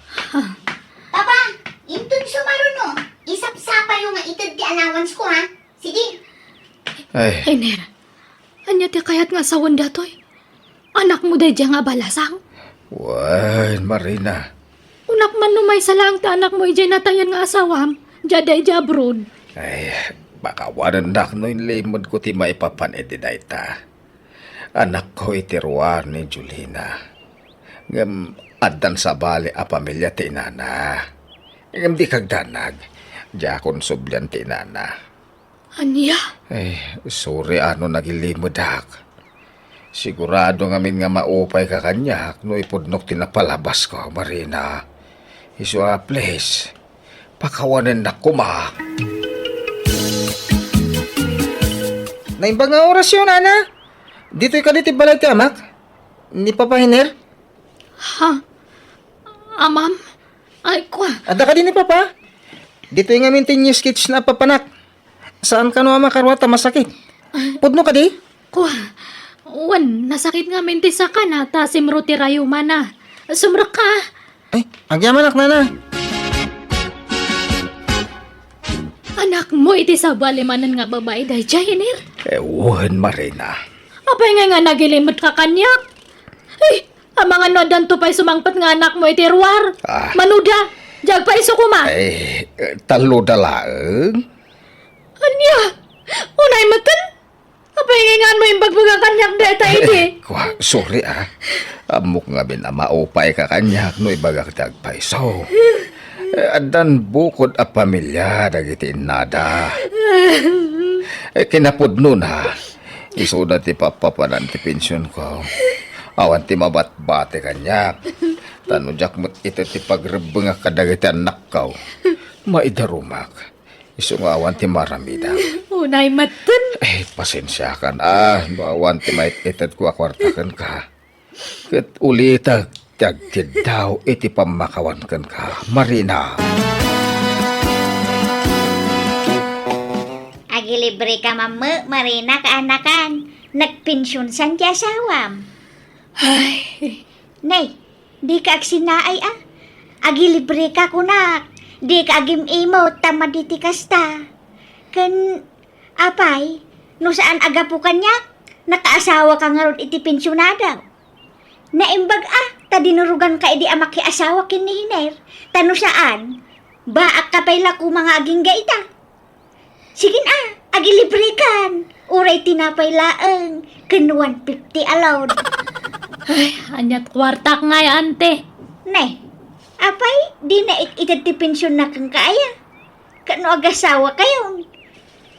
Papa, inton sumaruno, isapsapayo nga ited ti allowance ko, ha? Sige. Ay. Ay, Ner. Ania ti kayat nga sawen datoy? Anakmo daydiay nga abalasang? Wen, Marina. Unak man no maysa laeng ti anakmo idiay natayan nga asawam, diay daydiay abroad. Ay, pakawanennak no inlimedko ti maipapan iti dayta. Anakko iti ruar ni Julina. Ngem addan sabali a pamilia ti inana. Ngem di kagdanag, diakon sublian ti inana. Ania? Eh, sorry a no nagilimedak. Sigurado ngamin nga maupay ka kaniak no ipudnok ti napalabasko, Marina. Isu a, please, pakawanennak koma. Naimbag nga orasyo, Nana. Ditoy kadi ti balay ti amak? Ni Papa Hiner? Ha? Amam? Ay, kua. Adda kadi ni Papa? Ditoy ngamin ti new sketch na papanak. Saan kano a makaruar ta masakit? Pudno kadi? Kua. Wen, nasakit ngamin ti sakana ta simro ti rayumana. Sumrekka. Ay, agyamanak, Nana. Anakmo iti sabali manen nga babai daydiay, Hiner? Eh, wen, Marina. Apay ngay nga nagilimed ka kaniak? Ay, amangan no addanto pay sumangpet nga anakmo iti ruar. Ah. Manuda, diay agpaiso koma. Eh, talloda laeng. Ania? Unay metten? Apay ngay nganmo imbagbagak kaniak dayta idi? Eh, kua, sorry, ah. Ammok ngamin a maupay ka kaniak no ibagak ti agpaiso. Eh, addan bukod a pamilia dagiti innada. Eh, kinapudnona, isuda ti pappapanan ti pensionko. Awan ti mabatbati kaniak. Ta no diak met ited ti pagrebbengak kadagiti annakko, maidarumak. Isu nga awan ti maramidam. Unay metten. Eh, pasensiakan, ah, no awan ti mait-itedko a kuarta kenka. Ket ulitek ti agkiddaw iti pammakawan kenka, Marina. Agilibreka man met, Marina, kaanakan. Nagpensionsan ti asawam. Ay. Nay, dika agsinaay a. Agilibreka kunak. Dika agim-imot ta madi ti kasta. Ken, apay, no saan a gapu kaniak, nakaasawaka ngarud iti pensionada. Naimbag a, ta dinuroganka idi a makiasawa ken ni Hiner. Ta no saan, baakka pay la koma nga agingga ita. Sige na, agilibrekan. Uray tinapay laeng, ken one fifty a load. Ay, aniat kuartak ngay, ante? Ne, apay, di na it-ited ti pensionna kenka aya? Ket no agasawakayon,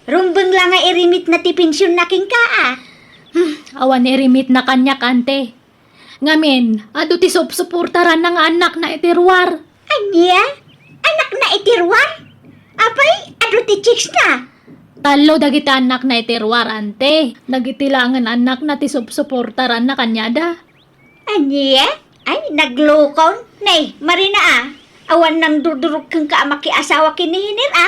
rumbeng la nga irimitna ti pensionna kenka, a? Hmm, awan irimitna kaniak, ante. Ngamin, adu ti supsuportaranna nga annakna iti ruar. Ania? Annakna iti ruar? Apay, adu ti chicks na? Tallo dagiti annakna iti ruar, ante. Dagiti laengen annakna ti supsuportaranna kaniada. Ania? Ay, naglukon. Ne, Marina, a. Awan nangdurdurog kenka a makiasawa ken ni Hiner, a.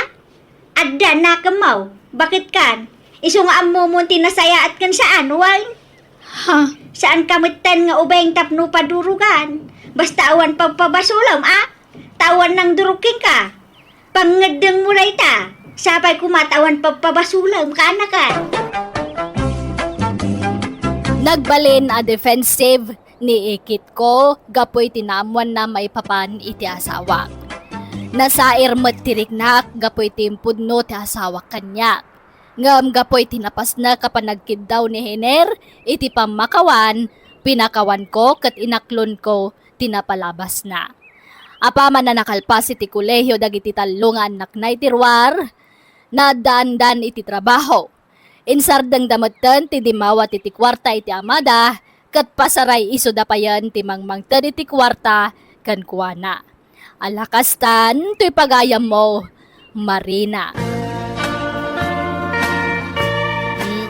Adda nakemmo. Baket kan? Isu nga ammomon ti nasayaat ken saan, wen? Ha? Saanka metten nga ubing tapno padurugan. Basta awan pagpabasolem, a? Ta awan nangdurog kenka. Pangngeddengmo dayta. Sapay koma ta awan pagpabasolem, kaanakan. Nagbalin a defensive ni Ikitko gapu iti naammoanna maipapan iti asawak. Nasair met ti riknak gapu iti impudno ti asawak kaniak. Ngem gapu iti napasnek a panagkiddaw ni Hiner iti pammakawan, pinakawanko ket inaklonko ti napalabasna. Apaman a nakalpas iti kolehio dagiti tallo nga annakna iti ruar, naaddaandan iti trabaho. Insardengda metten ti dimmawat iti kuarta iti amada, ket pasaray isuda payen ti mangmangted iti kuarta kenkuana. Ala kastan, toy pagayammo, Marina.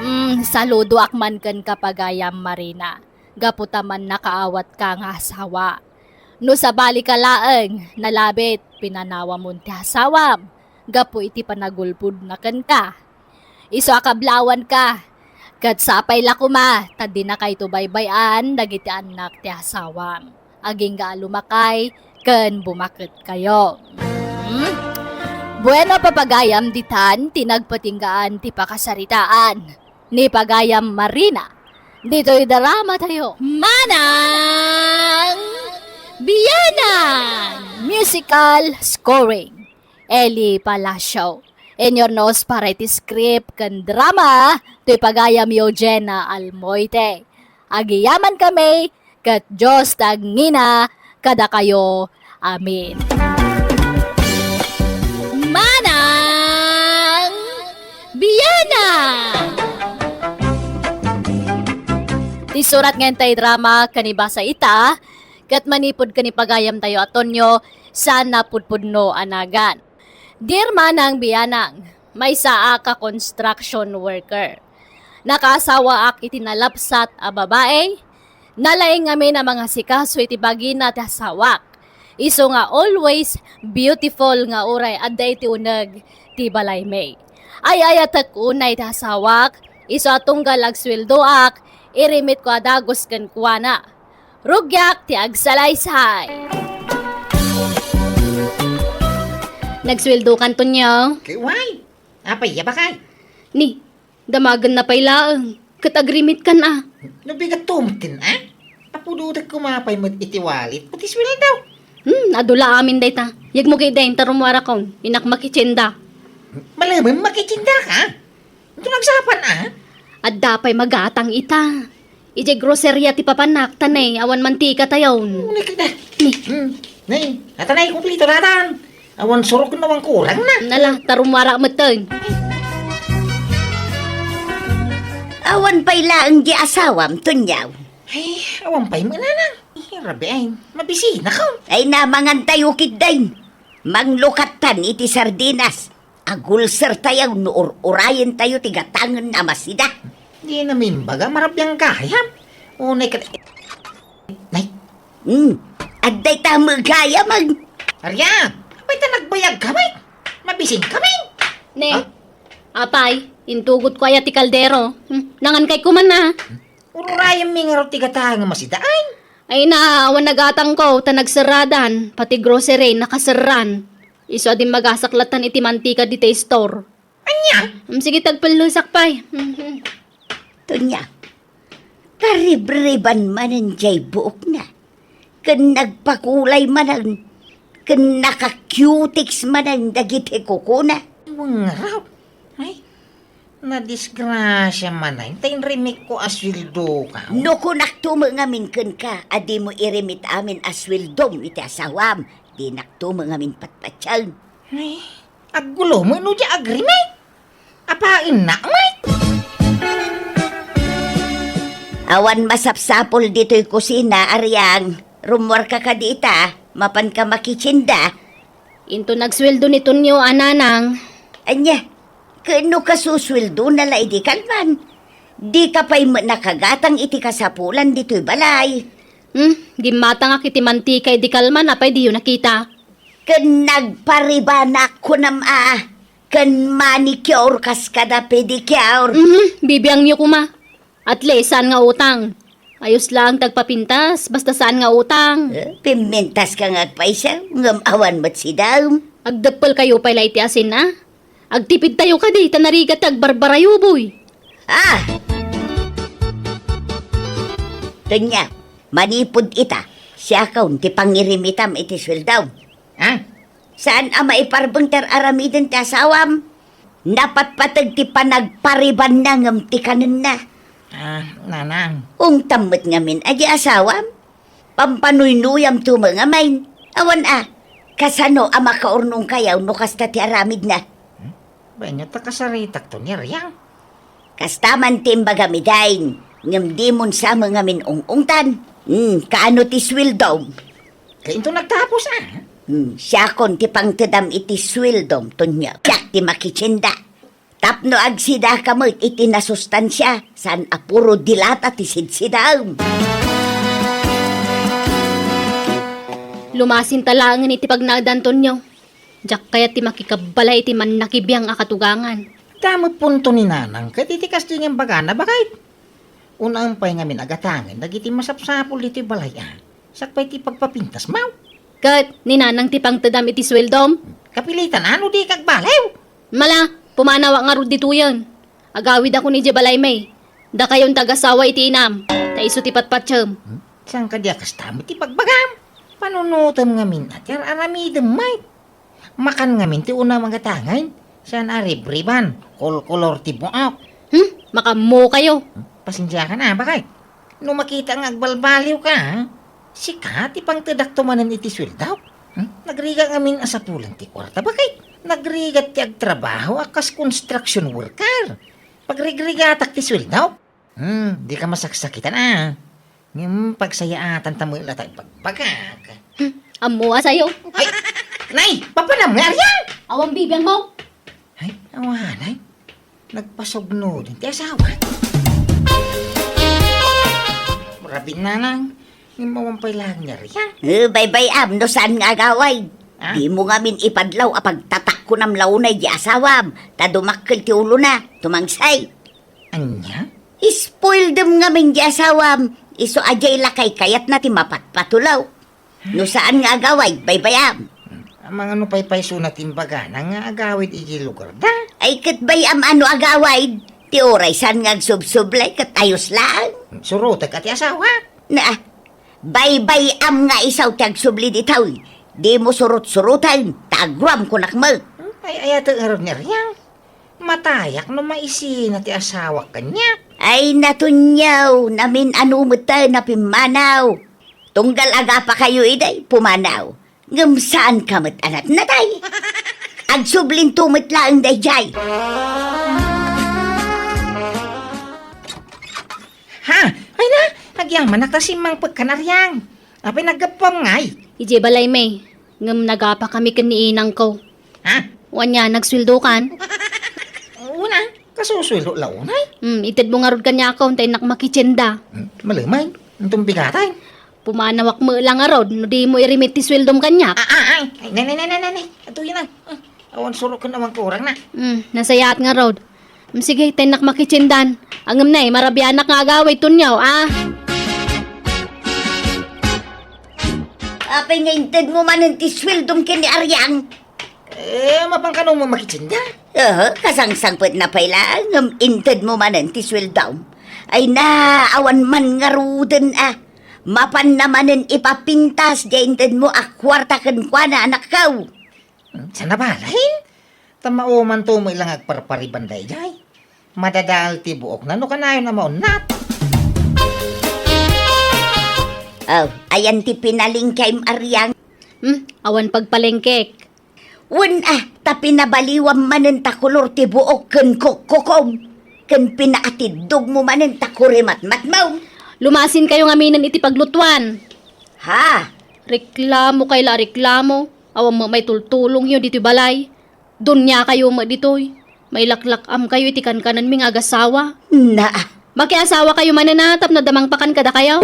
Mm, saludoak man kenka, pagayam Marina, gapu ta mannakaawatka nga asawa. No sabalika laeng, nalabit, pinanawamon ti asawam gapu iti panagulbodna kenka. Isu a kablawanka, ket sapay la koma ta dinakayto baybay-an dagiti annak ti asawam, agingga a lumakay ken bumaketkayo. Hmm? Bueno, papagayam, ditan ti nagpatinggaan ti pakasaritaan ni pagayam Marina ditoy drama tayo. Manang Bianang! Musical scoring, Eli Palacio. Inurnos para iti script ken drama, toy pagayam Eugenia Almoite. Agyamankami, ket Dios ti agngina kadakayo. Amen. Manang Bianang! Ti surat nga intay drama ken ibasa ita, ket manipud ken ni pagayamtayo a Tonio, saan a pudpudno a nagan. Dear Manang Bianang, maysaak a construction worker. Nakaasawaak iti nalabsat a babai. Nalaing ngamin a mangasikaso iti bagina ti asawak. Isu nga always beautiful nga uray adda iti uneg ti balaymi. Ay-ayatek unay ti asawak, isu a tunggal agsueldoak, irimitko a dagus kenkuana. Rugiak ti agsalaysay. Nagsueldokan, Tonio. Kay, why? Apay, ya bakay? Ni, damagenna pay laeng. Ket agrimitkan a. No bigat tumtin, a? Papudotek koma pay met iti wallet, pati sueldo. Hmm, adu la amin dayta. Yegmo ketdin ta rummuarakon, innak makitsinda. Malemem makitsinda ka? Ito nagsapan, a? Adda pay magatang ita. Idiay groceria ti papanak, ta ne, awan mantika tayon. Uy, kada. Ni. Hmm. Ne, ata ne, kumplito natan. Awan surok no awan kurang na. Nala, ta rummuara metten. Awan pay laeng di asawam, Tunyaw. Ay, awan pay mananang. Eh, rabi ay, mabisina ka. Ay, namangantayo ketdin. Manglukattan iti sardinas. Agulsertayo no ur-urayentayo ti gatangen a masida. Dina imbaga, marabiang gayam. Unay ka, nay. Hmm, adda ita met gayam, ag- Arya, apay ta nagbayag ka, bay? Mabisin kami. Ne, Ha? Apay, intugotko aya ti kaldero. Hmm, nangankay koma a. Ur-urayem mi ngarud ti gatangen a masida, ay. Ay na, awan nagatangko, ta nagseradan, pati grocery, nakaserran. Isu a dimmagasak latta iti mantika dita store. Ania? Mm, sige, tagpellosak pay. Mhm. Tunya, karibriban manen jay buokna. Ken nagpakulay manen. Ken naka-cutex manen dagiti kukuna. Wengraw. Ay, nadisgrasia manen. Ta inrimikko a sueldoka. No kunakto met ngamin kenka a dimo irimit amin a sueldom iti asawam, dinakto met ngamin patpatien. Ay, aggulo met no di agrimit. Apaennak met. Awan masapsapul ditoy kusina, Ariang. Rummuarka kadi ita, mapanka makitsinda. Into nagsueldo ni Tonyo a nanang. Ania, Ken no kasusueldona la idi kalman, dika pay met nakagatang iti kasapulan ditoy balay. Hmm, gimmatangak iti mantika idi kalman, apay diyo nakita? Ken nagparibanak kunam a, ken manicure kas kada pedicure. Mhm, bibiangyo koma. At least, saan nga utang? Ayos lang ti agpapintas, basta saan nga utang. Eh, pimmintas ka nga agpaysa, ngem awan met sidam. Agdeppel kayo pay la iti asin, a? Agtipid tayo kadi, ta narigat ti agbarbarayo, boy. Ah! Tonya, manipud ita, siakon ti pangirimitam iti sueldom. Ah? Saan a maiparbeng ti ar-aramiden ti asawam? Napatpateg ti panagparibanna ngem ti kanenna. Ah, nanang. Ungtam met ngamin a di asawam? Pampanuynuyam tumengamin. Awan a, kasano a makaurnongkayaw no kasta ti aramidna? Hmm? Bainyo ta kasaritakto ni Ariang. Kasta man ti imbagam idain, ngem dimon sa mengamin ung-ungtan. Hmm, kaano ti sueldom? Kainto nagtapos, a? Hmm, siakon ti pangtedam iti sueldom, Tonyo. Siak ti makitienda. Tapno agsidaka met iti nasustansia, saan a puro dilata ti sidsidam. Lumasinta laengen iti pagnaedan, Tonyo. Diak kayat ti makikabbalay iti mannakibiang a katugangan. Damo punto ni nanang ket iti kastoy nga imbagana, baket. Unaem pay ngamin a gatangen dagiti masapsapul ditoy balay, a. Sakbay ti pagpapintas, maw? Ket ni nanang ti pangtedam iti sueldom? Kapilitan, a, no dika agbaliw? Mala, pumanawak ngarud ditoyen. Agawidakon idiay balaymi. Dakayon ti agasawa iti inam, ta isu ti patpatiem. Hmm? Saan kadi a kasta met ti bagbagam? Panunotem ngamin a ti ar-aramidem met. Makan ngamin ti unaem a gatangen, saan a ribriban, kolkolor ti buok. Hmm, makammokayo. Hmm, pasensiakan a, baket. No makita nga agbalbaliwka, sika ti pangtedakto manen iti sueldok. Hmm, nagrigat ngamin a sapulan ti kuarta, baket. Nagrigat ti agtrabaho a kas construction worker. Pagrigrigatak ti sueldok. Hmm, dika masaksakitan a. Ngem pagsayaatan ta met la ta ibagbagak. Hmm, ammo a sayo. Ay, nay, papanam nga Ariang! Awan bibiangmo. Ay, awanay. Nagpasugnoden ti asawa. Rabii, nanang. Ngem awan pay laeng ni Ariang. Eh, baybay-am no saan nga agawid. Ah? Dimo ngamin ipadlaw a pagtatakkonam la unay di asawam, ta dumakkel ti ulona, tumangsay. Ania? Ispoildem ngamin di asawam, isu a diay la kaykayatna ti mapatpatulaw. No saan nga agawid, baybay-am. Amangan no paypaysona ti imbagana nga agawid iti lugarda? Ay, ket bay-am a no agawid, ti uray saan nga agsubsublay ket ayos laeng. Surotek a ti asawa? Na, baybay-am nga isu ti agsubli ditoy. Dimo surot-suroten, ta aguam kunak met. Ay, ayatek ngarud ni Ariang. Matayak no maisina ti asawak kaniak. Ay, natunyaw, namin-ano met tayo napimmanaw. Tunggal agapakayo iday, pumanaw. Ngem saanka met a natnatay. Agsublinto met laeng daydiay. Ha? Ay na, agyamanak ta simmangpet kan Ariang. Apay naggapuam ngay? Idiay balaymi, ngem nagapakami ken ni inangko. Ha? Wen ania, nagsueldokan? Una, kasusueldo la unay? Hmm, itedmo ngarud kaniak ta innak makitienda. Hmm, malemen, inton bigatay. Pumanawak met la ngarud no dimo irimit ti sueldom kaniak. Ah, ah, ay, ay, ne, ne, ne, ne, ne, ne. Atoyen na. Ah, awan surot ken awan kurang na. Hmm, nasayaat ngarud. Hmm, sige, ta innak makitiendan. Ngem nay, marabianak nga agawid, Tonyo, a. Apay nga intedmo manen ti sueldom ken ni Ariang? Eh, mapan kano mo makitienda? Aha, kasangsangpetna pay laeng, ngem intedmo manen ti sueldom. Ay na, awan man ngaruden a. Mapanna manen ipapintas diay intedmo a kuarta kenkuana, anakko. Hmm, saan a bain? Ta maumanto met la nga agparpariban daydiay. Madadael ti buokna no kanayon a maunnat. Oh, ayan ti pinalengkem, Ariang. Hmm, awan pagpalengkek. Wen a, ta pinabaliwam manen ta kolor ti buok ken kukkukom, ken pinaatiddogmo manen ta kurimatmatmom. Lumasinkayo ngaminen iti paglutuan. Ha? Reklamokay la a reklamo. Awan met maitultulongyo ditoy balay. Duniakayo met ditoy. Mailaklak-amkayo iti kankanenmi nga agasawa. Na. Makiasawakayo manen a tapno adda mangpakan kadakayo.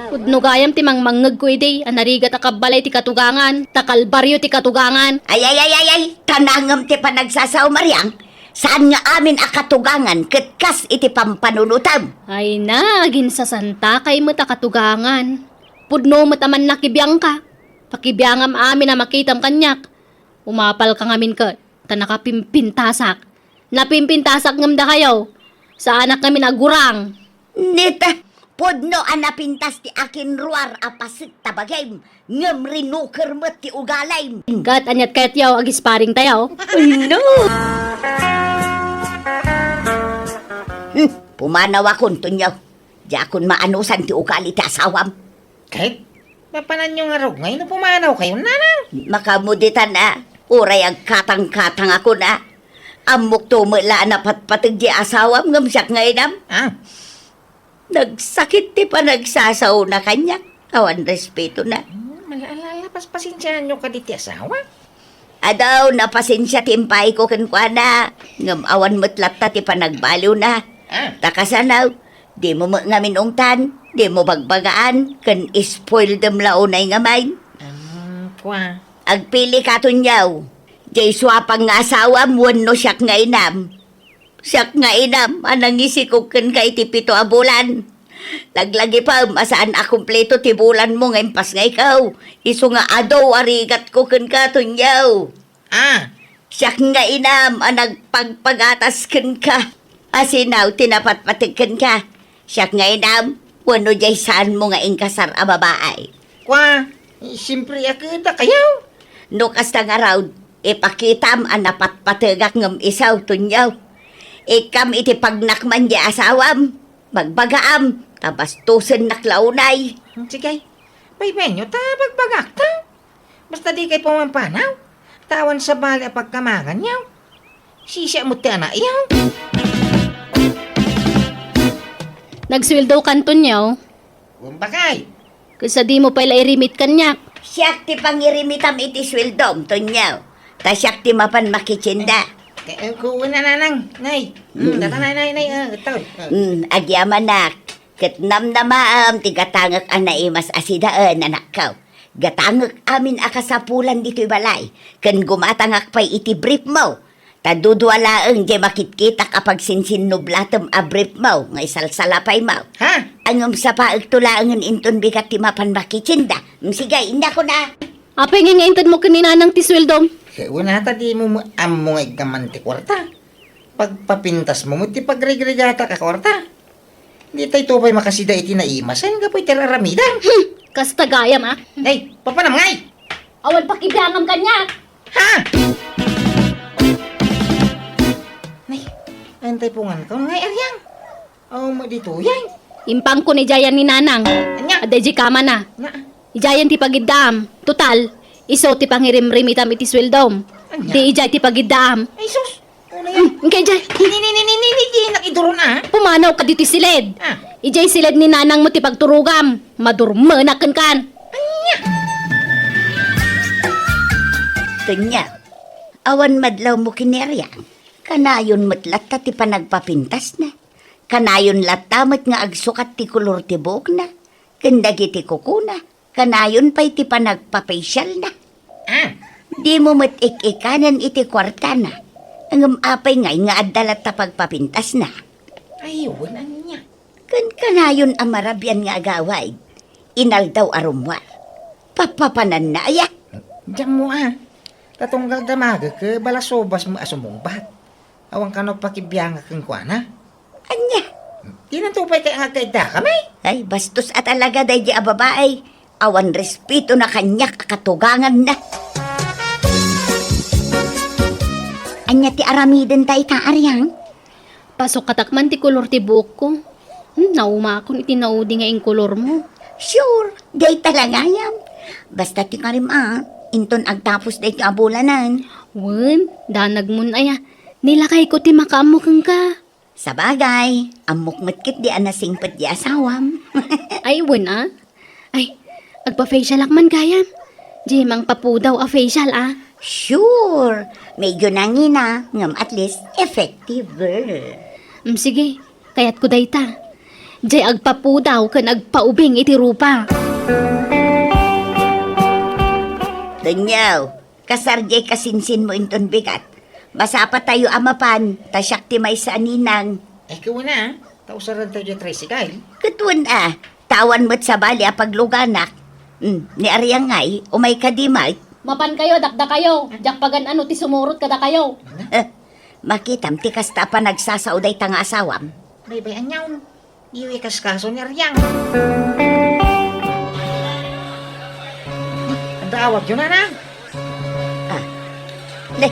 Pudno gayam ti mangmangngegko idi a narigat a kabbalay ti katugangan, ta kalbario ti katugangan. Ay, ay, ay, ay, ay, tanangem ti panagsasaom, Ariang. Saan nga amin a katugangan ket kas iti pampanunotem. Ay na, aginsasantakay met a katugangan. Pudno met a mannakibiangka. Pakibiangam amin a makitam kaniak. Umapalka ngamin ket ta nakapimpintasak. Napimpintasak ngem dakayo. Saanak ngamin a gurang. Nita, pudno a napintas ti akinruar a paset ta bagim, ngem rinuker met ti ugalim. Ket aniat kayatyo, agisparing tayo? Ay, no! Hmm, pumanawakon, Tonyo. Diakon maanusan ti ugali ti asawam. Ket, mapananyo ngarud ngay no pumanawkayon, Nanang? Makamuditan a, uray agkatangkatangakon a. Ammokto met la a napatpateg ti asawam ngem siak nga inam. Ah. Nagsakit ti panagsasaona kaniak. Awan respetona. Hmm, ala, ala, ala, pas-, pasensiaanyo kadi ti asawa? Adu, napasensia ti impaayko kenkuana, ngem awan met latta ti panagbaliwna. Ah. Ta kasano, dimo met ngamin ungtan, dimo bagbagaan, ken spoiledem la unay ngamin. Ah, kua. Agpilika, Tonyo. Diay suapan nga asawam wenno siak nga inam. Siak nga inam a nangisikog kenka iti pito a bulan. Laglagipem a saan a kumpleto ti bulanmo nga impasngayko. Isu nga adu a rigatko kenka, Tonyo. Ah. Siak nga inam a nagpagpagatas kenka. Asino ti napatpateg kenka? Siak nga inam, wenno diay saanmo nga inkasar a babai? Kua, siempre a kadakayo. No kasta ngarud, ipakitam a napatpategak ngem isu, Tonyo. Ikkam iti pagnakman diay asawam, bagbagaam, ta bastosennak la unay. Sige, paypayenyo ta bagbagakta. Basta dikay pumampanaw, ta awan sabali a pagkamanganyo. Sisiak met ti anakyo. Nagsueldokan, Tonyo? Wen, bakay. Ket sadimo pay la irimit kaniak. Siak ti pangirimitam iti sueldom, Tonyo. Ta siak ti mapan makitienda. Eh, eh, ku-, wen a, Nanang, Nay. Mm, mm. Data, Nay, Nay, Nay, eh, ito. Eh. Mm, agyamanak. Ket namnamaem ti gatangek a naimas a sidaen, anakko. Gatangek amin a kasapulan ditoy balay, ken gumatangak pay iti briefmo. Ta dudua laeng diay makitkitak a pagsinsinnublatem a briefmo nga isalsalapaymo. Ha? Ngem sapaekto laengen inton bigat ti mapan makitienda. Mm, sige, inyakon a. Apay ngay nga intedmo ken ni Nanang ti sueldom? Ket wen a ta dimo ammo nga iggaman ti kuarta. Pagpapintasmo met ti pagrigrigatak a kuarta. Ditayto pay makasida iti naimasen gapu iti ar-aramidem. Hmm, kasta gayam, a. Ay, papanam ngay! Awan pakibiangam kaniak! Ha? Nay, ay, intay pungan ka. Ngay, Ariang. Awan mo ditoy, ay. Impangko ni Jayan ni Nanang. Anya? Adda idiay kamana. Na. Idiayen ti pagiddaam. Total, isu ti pangirimrimitam iti sueldom. Anya? Di idiay ti pagiddaam. Ay, sus! Ano yan? Hmm, inkay idiay. Ni, ni, ni, ni, ni, ni, di nakiduron, ah. Pumanawka ditoy siled. Ah. Idiay siled ni Nanangmo ti pagturogam. Madurmenak kenkan. Anya? Tonyo, awan madlawmo ken ni Ariang. Kanayon met latta ti panagpapintasna. Kanayon latta met nga agsukat ti kolor ti buokna. Ken dagiti kukuna. Kanayon pay ti panagpapasyalna. Ah. Dimo met ik-ikanen iti kuartana. Ngem apay ngay nga adda latta pagpapintasna? Ay, wen ania. Ken kanayon a marabian nga agawid, inaldaw a rummuar. Papapananna aya? Diammo a. Ta tunggal damagek, balasubas mo a sumungbat. Awan kano pakibiangak kenkuana. Ania? Dinanto pay kay nga agkaidda kami? Ay, bastos a talaga daydi a babae. Awan respetona kaniak a katuganganna. Ania ti aramidenta ita, Ariang? Pasukatak man ti kolor ti buokko. Hmm, naumakon iti naudi nga inkolormo. Sure, dayta la gayam. Basta ti karim a, inton agtapos daytoy a bulanen. Wen, danagmon aya. Nilakayko ti makaammo kenka. Sabagay, ammok met ketdi a nasingpet di asawam. Ay, wen a. Ay, agpa-facialak man gayam. Di mangpapudaw a facial a. Sure, medyo nangina, ngem at least effective. Mm, sige, kayatko dayta. Jay agpapudaw ken agpaubing iti rupa. Daniel, kasar jay kasinsinmo inton bigat. Masapatayo a mapan, ta siak ti maysa a ninang. Ay, kuwan a, ta usarentayo jay tricycle. Ket wen a, ta awan met sabali a pagluganak. Hmm, ni Ariang ngay, umay kadi met. Mapankayo, dakdakayo. Diak pagan-ano ti sumurot kadakayo. Eh, makitam ti kasta a panagsasao dayta nga asawam. Baybay-anyon. Iwi kaskaso ni Ariang. Adda awatyo, nana? Ah. Ne,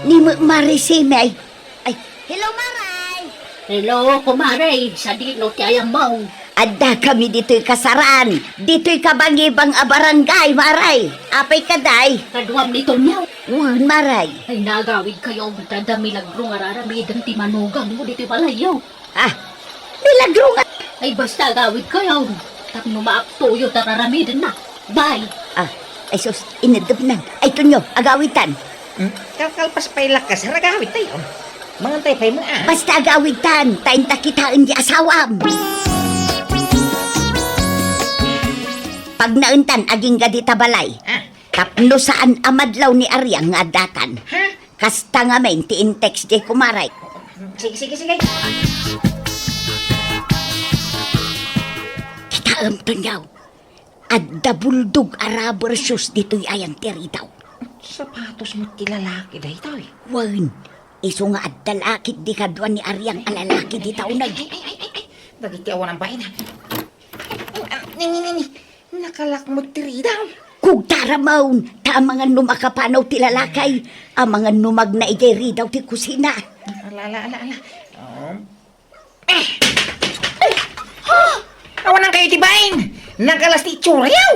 ni Marisime ay. Ay, hello, Maray! Hello, kumare. Sadino ti ayammo? Adda kami ditoy kasaran. Ditoy kabangibang a barangay, Maray. Apay ka, day? Kaduam ni Tonyo. Wen, Maray. Ay, nagawidkayo. Adda milagro nga raramiden ti manugang mo ditoy balayyo. Ah, milagro nga. Ay, basta agawidkayo. Tapno maaktoyo ta raramidenna. Bye. Ah, ay sus, inedepnan. Ay, Tonyo, agawidtan. Hmm? Kalkalpas pay lakas, agawidtayo. Mangantay pay mo, ah. Basta agawidtan, ta inta kitaen ti asawam. Pagnaentan, agingga dita balay. Ah. Tapno saan a madlaw ni Ariang nga addatan. Ha? Kasta ngamin ti in-text jay kumaray. Sige, sige, sige. Kitaem, Tonyo. Adda bulldog a rubber shoes ditoy ayan ti ridaw. Sapatos met ti lalaki daytoy. Wen, isu nga adda la ketdi kadua ni Ariang a lalaki dita uneg. Ay, ay, ay, ay, ay. Dagiti awan a bain, ha? Ni, ni, ni, ni. Nakalak met ti ridaw. Kugtaramon, ta amangan no makapanaw ti lalaki, amangan no magna idiay ridaw ti kusina. Ala, ala, ala, ala. Um. Eh! Ay! Ha? Awanankayo ti bain. Nagalas ti itsura'yo.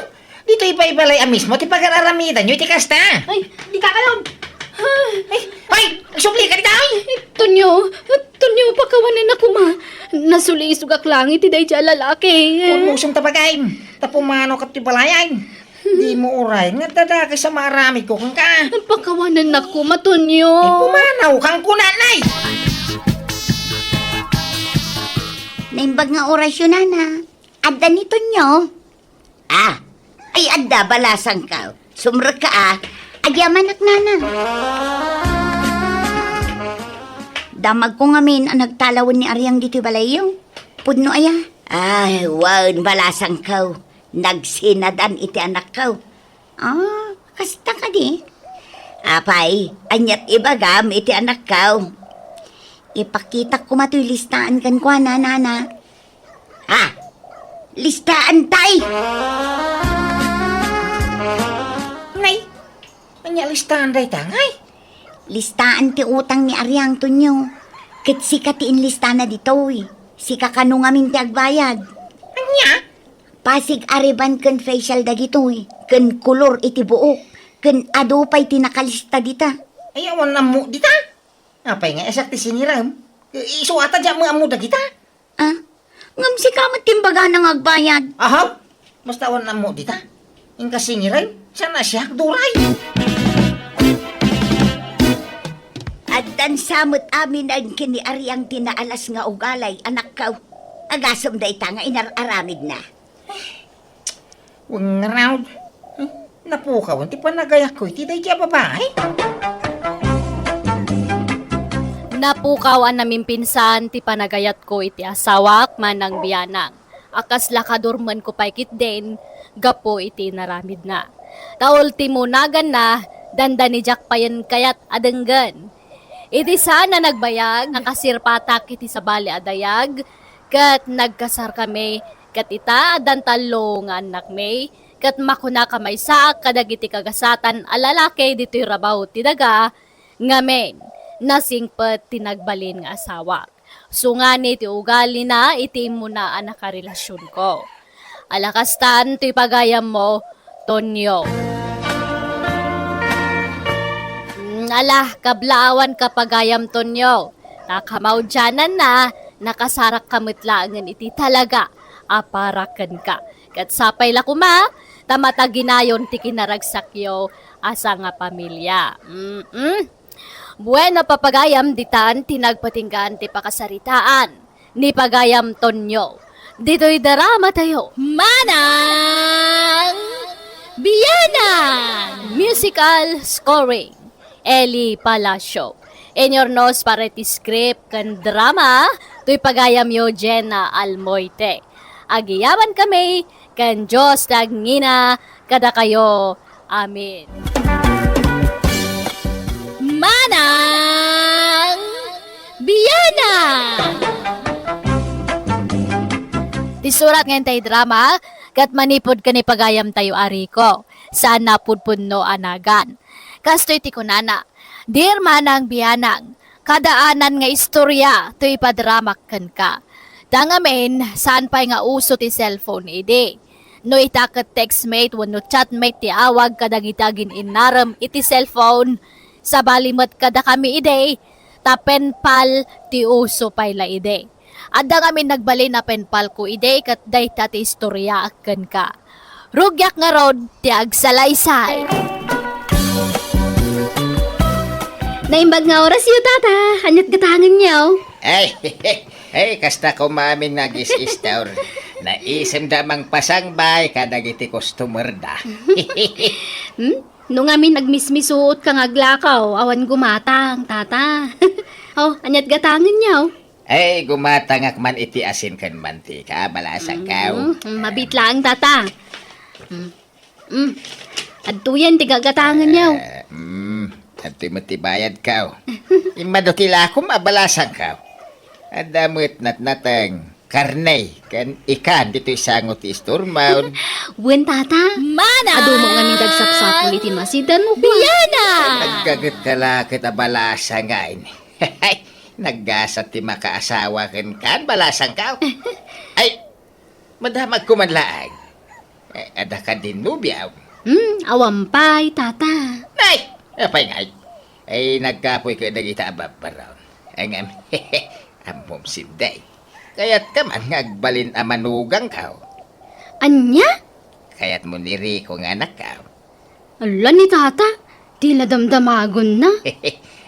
Ditoy pay balay a mismo ti pagararamidanyo iti kasta. Ay, dikakayon. Ay, ay, agsubli ka dita, ay! Tonyo, Tonyo, pakawanennak koma. Nasulisogak laeng iti daydiay a lalaki. Urmosem ta bagim. Ta pumanawka ti balayem. Dimo uray nga adda dakes a maaramidko kenka. Pakawanennak koma, Tonyo. Ay, pumanawkan kunana, ay! Naimbag nga orasyo, nana. Adda ni Tonyo. Ah, ay adda, balasangko. Sumrekka, ah. Agyamanak, nana. Damagko ngamin a nagtalawen ni Ariang ditoy balayyo. Pudno aya? Ay, wen, balasangko. Nagsinadan iti anakko. Ah, kasta kadi? Apay, aniat ibagam iti anakko? Ipakitak koma toy listaan kenkuana, nana. Ha? Listaan tay? Nay, ania listaan dayta, ngay? Listaan ti utang ni Ariang, Tonyo. Ket sika ti inlistana ditoy. Sika kano ngamin ti agbayad. Ania? Pasig a riban ken facial dagitoy, ken kolor iti buok, ken adu pay ti nakalista dita. Ay, awan ammo dita? Apay nga, siak ti sinirem? I-, isu ata diak met ammo dagita. Ah, ngem sika met ti imbagana nga agbayad. Aha? Basta awan ammo dita. Inka sinirem? Saan a siak, duray? Addan sa met amin ken ni Ariang ti naalas nga ugalay, anakko. Agasem dayta nga inar-aramidna. Wen ngarud, eh, napukawan ti panagayatko iti daydiay a babai. Napukaw a namimpinsan ti panagayatko iti asawak manang bianang, a kasla kadurmenko pay ketdin gapu iti inaramidna. Ta ultimo naganna, dandani diak payen kayat a denggen. Iti saan a nagbayag, nakasirpatak iti sabali a dayag, ket nagkasarkami, ket ita, addan tallo nga annakmi, ket makunaka maysaak kadagiti kagasatan a lalaki ditoy rabaw ti daga, ngamin, nasingpet ti nagbalin nga asawak. Sungani ti ugalina iti immuna a nakarelasionko. Ala kastan ti pagayammo, Tonyo. Mm, ala, kablaawanka pagayam, Tonyo. Ta kamaudiananna, nakasarakka met laengen iti talaga a para kenka. Ket sapay la koma, ta mataginayon ti kinaragsakyo a sangapamilia. Mm-mm. Bueno, papagayam, ditan ti nagpatinggaan ti pakasaritaan ni pagayam Tonyo. Ditoy drama tayo. Manang Bianang! Musical scoring, Eli Palacio. Inurnos para iti script ken drama, toy pagayamyo Jenna Almoite. Agiyaman kami ken Dios ti agngina kadakayo. Amen. Manang Bianang! Ti surat nga intay drama, ket manipud ken ni pagayam tayo a Rico, saan napudpudno a nagan. Kastoy ti kunana, "Dear Manang Bianang, kadaanan nga istorya ti ipadramak kenka. Ta ngamin, saan pay nga uso ti cellphone idi. No ita ket textmate wenno chatmate ti awag kadagiti agin-innarem iti cellphone, sabali met kadakami idi, ta penpal ti uso pay la idi. Adda ngamin nagbalin a penpalko idi ket dayta ti istoryaak kenka. Rugiak ngarud ti agsalaysay." Naimbag nga orasyo, Tata. Aniat gatangenyo? Ay, ay, kasta koma amin nga agis-istor. Naisemda mangpasangbay kadagiti customer da. Hmm? No ngamin agmismisuot ka nga aglakaw, awan gumatang, Tata. Oh, aniat gatangenyo? Ay, gumatangak man iti asin ken mantika, balasangkaw. Mm, mm, mabit laeng, Tata. Mm. Mm. Adtoyen ti gagatangenyo. Eh, mm, adtoy met ti bayadkaw. Immadu ti lakom a balasangkaw. Adda met natnateng, karne, ken ikan ditoy sango ti istormon. Wen, Tata. Mana! Adu met ngamin ti agsapsapul iti masidan mo, Juan. Biana! Naggaget ka la ket a balasang ngamin. Naggasat ti makaasawa kenka, balasangkaw. Ay, madamagko man laeng. Eh, adda kadin nobiam? Hmm, awan pay, Tata. Ay, apay ngay? Ay, nagkapoy ka dagita a babbaron. Ay, ngem, ammom, Sinday. Kayatka man nga agbalin a manugangkaw. Ania? Kayatmo ni Rico nga anakkaw. Ala ni Tata, ti nadamdamagonna.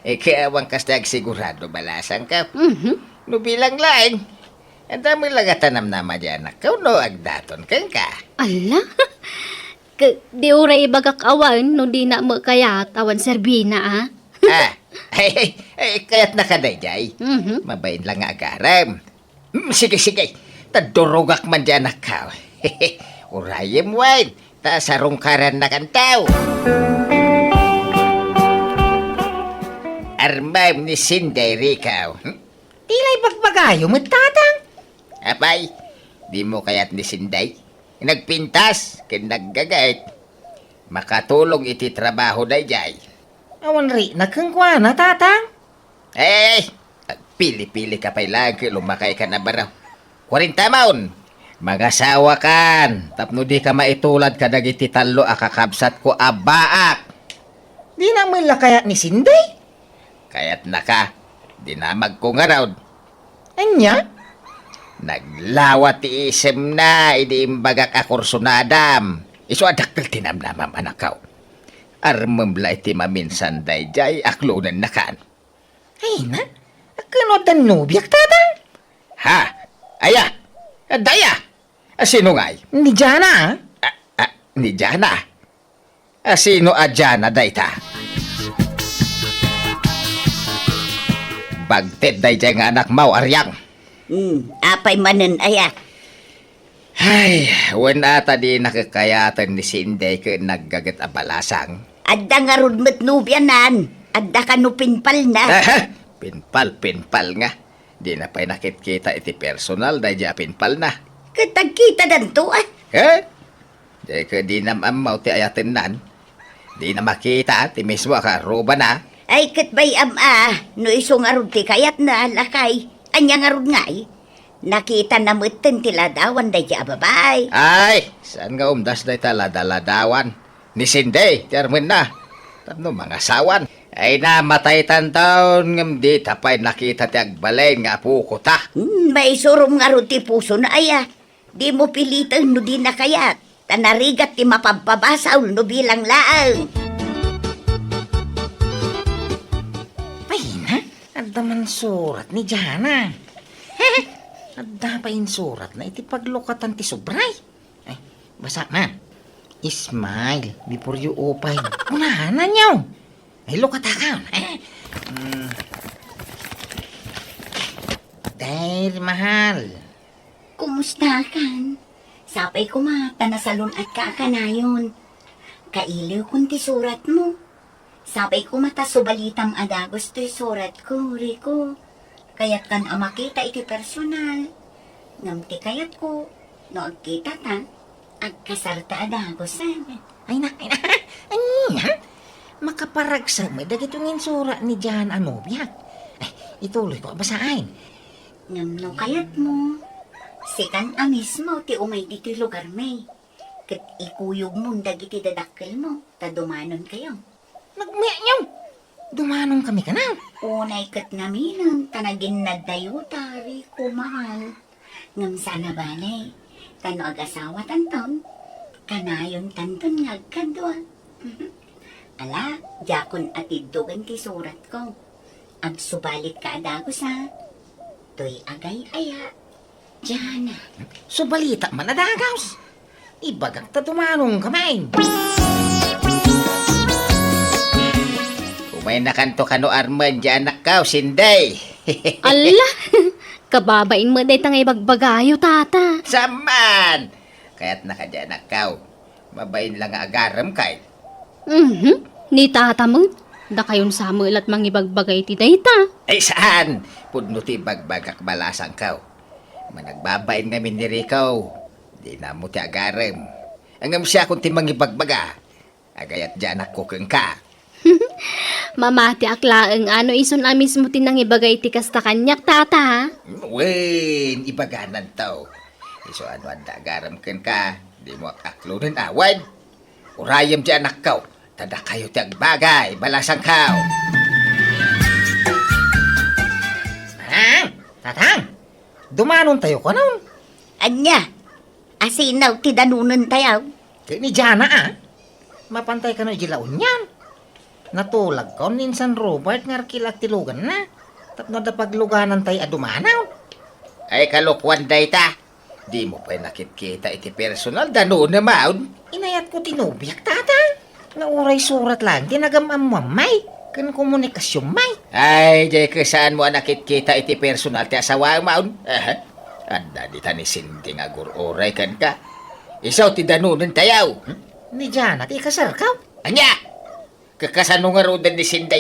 Eh, kaya awan kasta agsigurado, balasangkaw. Mhm. No bilang laeng, adda met la nga tanamnama di anakkaw no agdaton kenka. Ala? Ke, di uray ibagak awan no dina met kayat awan serbina, a? Ah, ay, ay, ay, kayatnaka daydiay. Mhm. Mabain la nga agarem. Mm, sige, sige. Ta durogak man di anakkaw. Urayem wen, ta sarungkarannakantaw. Armam ni Sinday, Rico. Hmm? Ti la ibagbagayo met, Tatang. Apay, dimo kayat ni Sinday? Nagpintas ken naggaget. Makatulong iti trabaho daydiay. Awan rikna kenkuana, Tatang. Eh, agpili-pili ka pay laeng ket lumakay ka na baro. Kuarenta maon. Mangasawa kan, tapno di ka maitulad kadagiti tallo a kakabsatko a baak. Dina met la kayat ni Sinday? Kayatnaka, dinamagko ngarud. Ania? Naglawa ti isemna idi imbagak a kursunadam. Isu a dakkel ti namnamam, anakkaw. Armem la iti maminsan daydiay, aklonennakan. Ay na, akin addan nobiak, Tatang? Ha? Aya? Adda aya? A, sino ngay? Ni Jana, a. A, a, ni Jana? A, sino a Jana dayta? Bagted daydiay nga anakmo, Ariang. Hmm, apay manen aya? Ay, wen ata di nakakayaten ni Sinday ken naggaget a balasang. Adda ngarud met nobianan. Adda kano pinpalna. Aha! Pinpal, pinpal nga. Di na pay nakitkita iti personal daydiay a pinpalna. Ket agkitadanto, a? He? Di ket dinam ammo ti ayatennan. Di na makita ti mismo a kaarrubana. Ay, ket bay-am a, no isu ngarud ti kayatna, lakay. Ania ngarud ngay? Nakitana metten ti ladawan daydiay a babai. Ay, saan nga umdas dayta ladaladawan? Ni Sinday ti armenna. Tapno mangasawan. Ay, namataytan taon ngem dita pay nakita ti agbalin nga apokota. Hmm, maisurom ngarud ti pusona aya. Dimo piliten no dina kayat. a narigat ti mapabpabasol no bilang laeng. Ay, na? Adda man surat ni Jana. Adda pay insuratna iti paglukatan ti sobray. Ay, basa man. Smile before you open. Kunana niyo. Ay, lukatakan. Mm. Dear mahal. Kumustakan? Sapay koma ta nasalun-atka a kanayon. Kailiwkon ti suratmo. Sapay koma ta subalitam a dagus toy suratko, Rico. Kayatkan a makita iti personal. Ngem ti kayatko, no agkitata, agkasarta a dagusen. Ay na, ay na. Ania? Makaparagsak met dagiti insurat ni Jan a nobiak. Ay, ituloyko a basaen. Ngem no kayatmo, sikan a mismo ti umay ditoy lugarmi. Ket ikuyogmon dagiti dadakkelmo, ta dumanonkayo. Nagmeknyo! Dumanonkami kano? Unay ket ngaminen ta naginnadayota, Rico, mahal. Ngem saan a bale, ta no agasawatanton, kanayontanton nga agkadua. Ala, diakon atiddogen ti suratko. Agsubalitka a dagus, a. Toy agay-aya. Diana. Subalita man a dagus. Ibagak ta dumanonka met. Umaynakanto kano armen, Dianakko, Sinday. Alla! Kababain met dayta nga ibagbagayo, tata. Saan man! Kayatna kadi, Anakko. Mabain la nga agarem kay. Mhm. Ni tata met, dakayon sa met la't mangibagbaga iti dayta. Ay, saan? Pudno ti ibagbagak, balasangko. Managbabain ngamin ni Rico. Dina mo ti agarem. Ngem siakon ti mangibagbaga. Agayat diay anakko kenka. Mamatiak laeng a no isun a mismo ti nangibaga iti kasta kaniak, tata, ha? Wen, ibagananto. Isu a no adda agarem kenka, dimo ak-aklonen a, wen. Urayem diay anakko, ta dakayo ti agbagay, balasangko. Tatang! Tatang! Dumanontayo kanon? Ania? Asino ti danonentayo? Ket ni Jana, a. Mapantay kano idiay La Union. Natulagko ni Insan Robert nga arkila ti luganna. Tapno adda pagluganantay a dumanon. Ay, kalokuan dayta. Dimo pay nakitkita iti personal, danonem, a. Inayatko ti nobiak, tata. Nga uray surat laeng ti nagam-ammoan, may, ken komunikasion, may. Ay, diay ket saanmo a nakitkita iti personal ti asawaem, a. Aha. Adda dita ni Cindy nga agur-uray kenka. Isu ti danonentayo. Hmm? Ni Jana ti ikasarko? Ania? Kakasano ngaruden ni Cindy?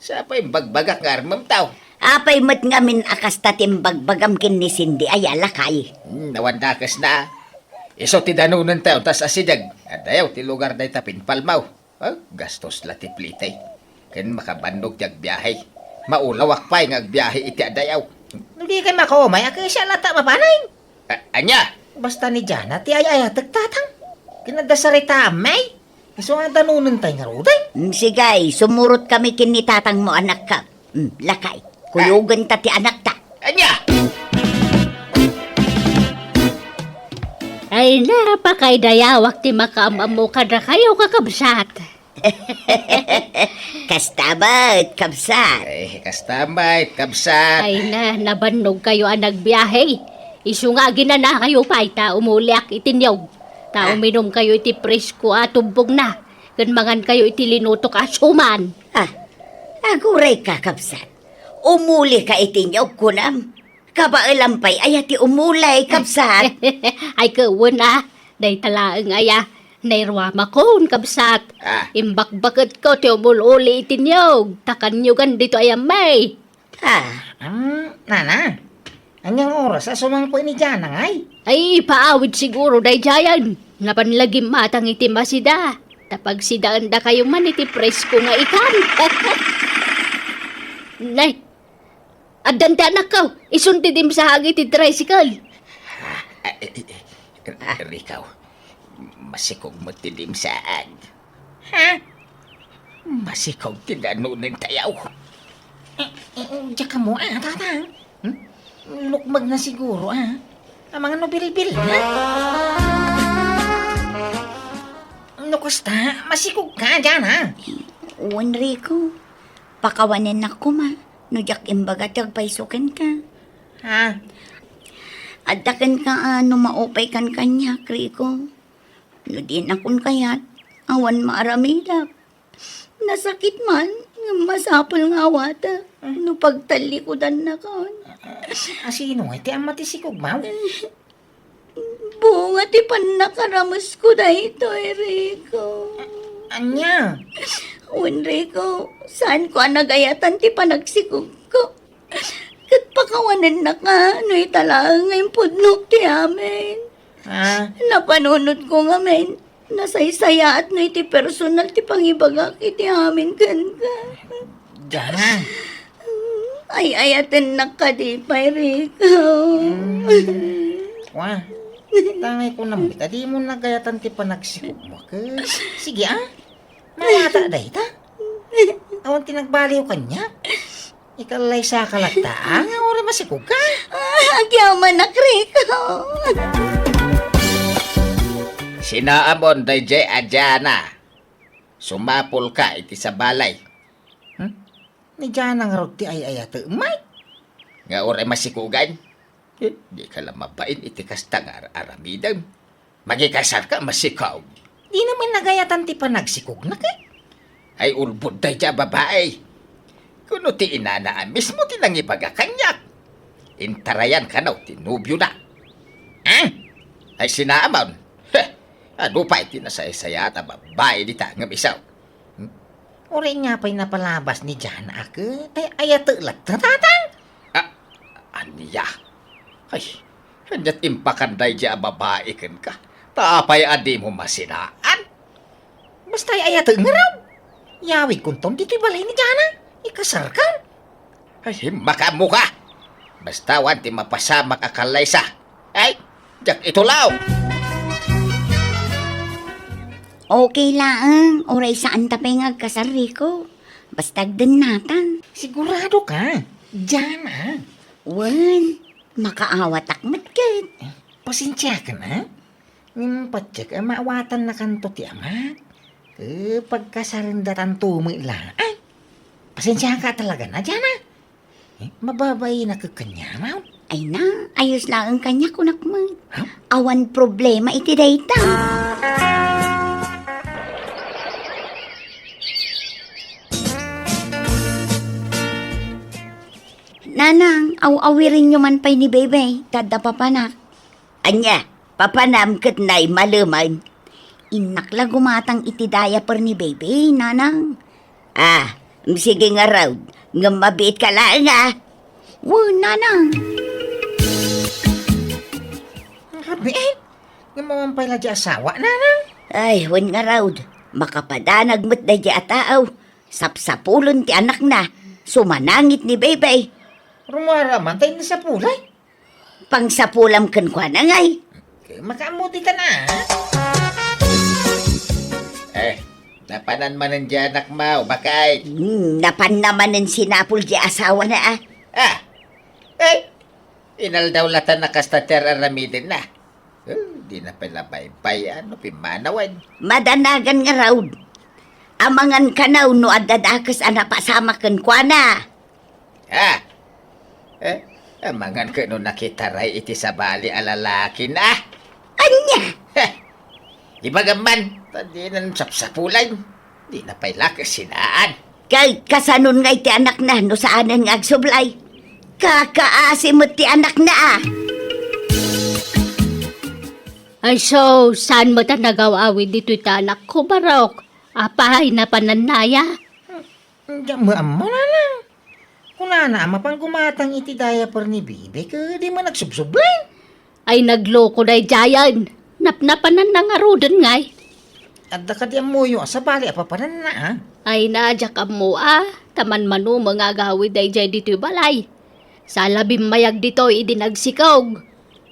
Sa pay imbagbagak nga armem, tao. Apay met ngamin a kasta ti imbagbagam ken ni Cindy, aya, lakay? Hmm, awan dakesna. Isu ti danonentayo, tas asideg. Adayo ti lugar dayta pinpalmaw. Ah, gastos la ti plite. Ken makabannog ti agbiahe. Maulawak pay nga agbiahe iti adayo. No di kay makaumay, a, kasian latta mapanen. A-, ania? Basta ni Jana ti ay-ayatek, tatang. Ken adda saritaam, may. Isu a danonentayo ngaruden. Mm, sige, sumurotkami ken ni tatangmo, anakko. Mm, lakay. Kuyogenta ti anakta. Ania? Ay, napakaydayawak ti makaam-ammo kadakayo, kakabsat. Kasta met, kabsat. Ay, kasta met, kabsat. Ay na, nabannogkayo a nagbiahe. Isu nga aginanakayo pay ta umuliak iti niyog. Ta Ah. uminumkayo iti presko a tubbogna, ken mangankayo iti linutok a suman. Ah, aguray ka, kabsat. Umulika iti niyog, kunam. Kabaelam pay aya ti umuli, kabsat? Ay, ket wen, a. Dayta laeng aya. Nairuamakon, kabsat. Ah. Imbakbaketko ti umul-uli iti niyog. Ta kanyogan ditoy a may. Ah. Ah, nana. Aniang oras a sumangpet ni Jana ngay? Ay, ipaawid siguro daydiayen. Napan la gimmatang iti masida. Ta pagsidaendakayo man iti presko nga ikan. Nay, addan ti anakko, isun ti dimsaag iti tricycle. Ah, eh, eh, eh, Rico, masikog met ti dimsaag. Ha? Masikog ti danonentayo. Eh, eh, eh, diak ammo, a, tata. Hmm? Lukmeg na siguro, a. Amangan no bilbil, ha? Basta, masikog ka, Jana. Wen, Rico. Pakawanennak koma no diak imbaga ti agpayso kenka. Ha? Adda kenka a no maupaykan kaniak, Rico. No dinakon kayat, awan maaramidak. Nasakit man, ngem masapul nga awatak no pagtallikudannakon. A-, a-, asino ngay ti amma ti sikog, maw? Bunga ti pannakaramesko daytoy, Rico. Ania? Wen, Rico, saanko a nagayatan ti panagsikogko. Ket pakawanennaka no ita laeng nga impudnok ti amin. Ah. Napanunotko ngamin, nasaysayaat no iti personal ti pangibagak iti amin kenka. Jana. Ay-ayatennak kadi pay, Rico. Mm. Wa, tangay ko naman, ta di mo nagayatan ti panagsikog mo. Ke-, sige, ah. Mawata dayta. Awan ti nagbaliw kaniak. Ikallaysaka latta, ah, nga uray masikog ka. Ah, agyamanak, Rico. Sinaamon daydiay a Jana. Sumapulka iti sabali. Hmm? Ni Jana ngarud ti ay-ayatek, Mike? Nga uray masikogan? Eh, dika la mabain iti kasta nga ar-aramidem. Mangikasarka, masikog. Di naman nagayatan ti panagsikognak, eh. Ay, ulbod daydiay a babai. Kuno ti inana a mismo ti nangibaga kaniak. Intarayan kano ti nobiona. Eh? Ay, sinaamon. Heh, adu pay ti nasaysayaat a babai dita ngem isu. Hmm? Uray nga pay napalabas ni Jana a ket, ay-ayatek latta, tatang? Ah, ania? Ay, aniat impakan daydiay a babai kenka? Ta apay a dimo masinaan? Basta ay-ayatek ngarud. Yawidkonton ditoy balay ni Jana. Ikasarkan. Ay, makaammoka. Basta awan ti mapasamak a kallaysa. Ay, diak itulaw. Okay laeng, uray saanta pay nga agkasar, Rico. Basta agdennatan. Sigurado ka? Jana? Wen, makaawatak met ket. Eh, pasensiakan, ha? Ngem patiek a maawatannakanto ti amak. Eh, pagkasarenda tanto met laeng. Pasensiaka talaga na, Jana. Eh, mababainak kaniak, maw? Ay na, ayos laeng kaniak, kunak met. Ha? Awan problema iti dayta. Nanang, aw-awirenyo man pay ni Bebe, ta adda papanak. Ania, papanam ket naimalemen? Innak la gumatang iti diaper ni Baby, Nanang. Ah, sige ngarud, ngem mabiitka laeng, a. Wen, Nanang. Mabiit? Ngem awan pay la di asawa, Nanang? Ay, wen ngarud, makapadanag met daydi a tao. Sapsapulen ti anakna, sumanangit ni Baby. Rummuar man tay nasapulay? Pangsapulam kenkuana ngay. Makaammo ti kana. Eh, napanan manen di anakmo, bakay? Hmm, napanna manen sinapul di asawana, a. Ah, eh, inaldaw latan a kasta ti ar-aramidenna. Eh, dina pay la baybay-an no pimmanawen. Madanagan ngarud. Amangan kano no adda dakes a napasamak kenkuana. Ha? Eh, amangan ket no nakitaray iti sabali a lalakina. Ania? Heh! Ibagam man, ta dinan sapsapulan. Dina pay la kasinaan. Kay kasanon ngay ti anakna no saanen nga agsublay? Kakaasi met ti anakna, a. Ay, so, saan met a nagaw-awid ditoy ti anakko, Barok? Apay, napanannaya? Diak met ammo, Nanang. Kunana a mapan gumatang iti diaper ni Bibi, ket di man agsubsublay. Ay, nagloko daydiayen. Napnapananna ngaruden ngay. Adda kadi ammoyo a sabali a papananna, a? Ay na, diak ammo, a. Ta manmanumeng nga agawid daydiay ditoy balay. Sala bimmayag ditoy idi nagsikog.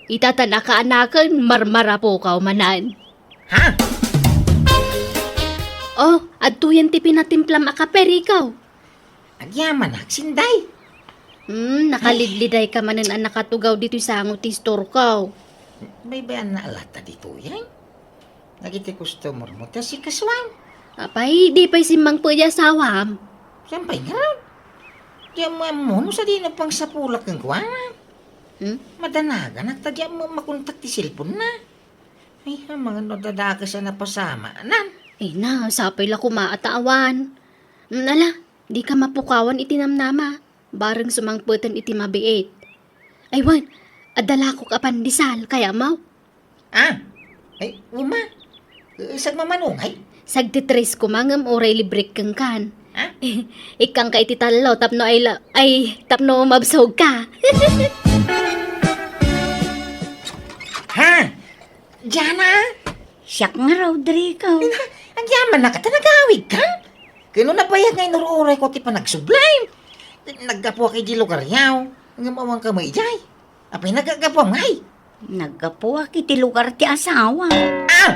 Ita ta nakaanaken, marmarapukaw manen. Ha? Oh, adtoyen ti pinatimplam a kape, Rico. Agyamanak, Sinday. Hmm, nakalidliday ka manen a nakatugaw ditoy sango ti istorko. Baybayanna a latta ditoy, ay? Dagiti customer mo, ti asikasuam. Apay, di pay simmangpet ti asawam? Saan pay ngarud? Di ammo ammo no sadino pangsapulak kenkuana. Hmm? Madanaganak ta di ammo makontak ti cellphone na. Ay, amangan no dadakes a napasamanan. Ay na, sapay la koma a ta awan. Mm, ala, di ka mapukawan iti namnama. Bareng sumangpeten iti mabiit. Ay wen, adda lakok a pandesal, kayatmo? Ah, ay, uma. Sagmamano ngay? Sagtitres koma ngem uray librek kenkan. Ha? Ikkanka iti tallo tapno ay la-, ay, tapno mabsogka. Ha? Diana? Siak nga, Rodrigo. Ay na, agyamanak ta nagawidka. Ket no nabayag nga inur-urayko ti panagsubli. Naggapuak iti lugaryo, ngem awanka met idiay. Apay naggapuam ngay? Naggapuak iti lugar ti asawa. Ah!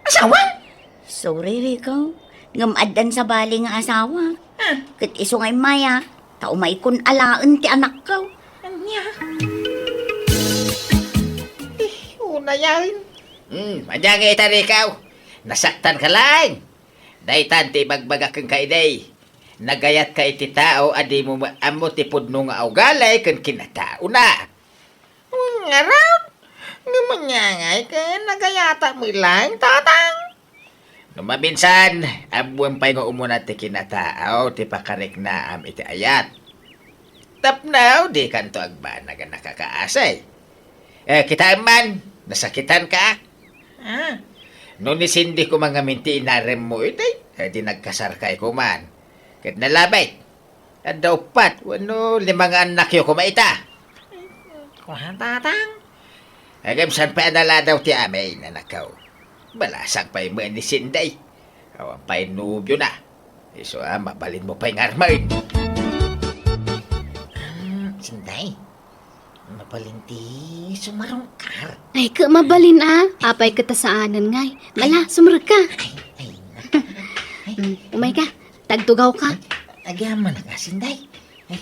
Asawa? Sorry, Rico. Ngem addan sabali nga asawa. Ah. Ket isu nga immayak, ta umaykon alaen ti anakko. Ania? Eh, unayen. Hmm, ania nga ita, Rico? Nasaktanka laeng. Daytan ti ibagbagak kenka idi. Nagayatka iti tao a dimo met ammo ti pudno nga ugali ken kinataona. Ngarud, ngem ania ngay ket nagayatak met laeng, Tatang? No maminsan, ammoem pay nga umuna ti kinataaw ti pakariknaam iti ayat. Tapno dikanto agbanag a nakakaasi. Eh, kitaem man, nasakitanka. Ah, no ni Cindy koma ngamin ti inaremmo iti, eh, di nagkasarkay koman. Ket nalabit. Adda uppat wenno lima nga annakyo koma ita. Kuan, Tatang. Ngem saan pay a naladaw ti amin, anakko? Balasang pay met ni Sinday. Awan pay nobiona. Isu a, mabalinmo pay nga armen. Ah, Sinday. Mabalin ti sumarungkar. Ay, ket mabalin a. Apay ket ta saanen ngay. Ala, sumrekka. Ay, ay, na. Ay. Mm, umayka. Tagtugawka. Agyamanak a, Sinday. Ay,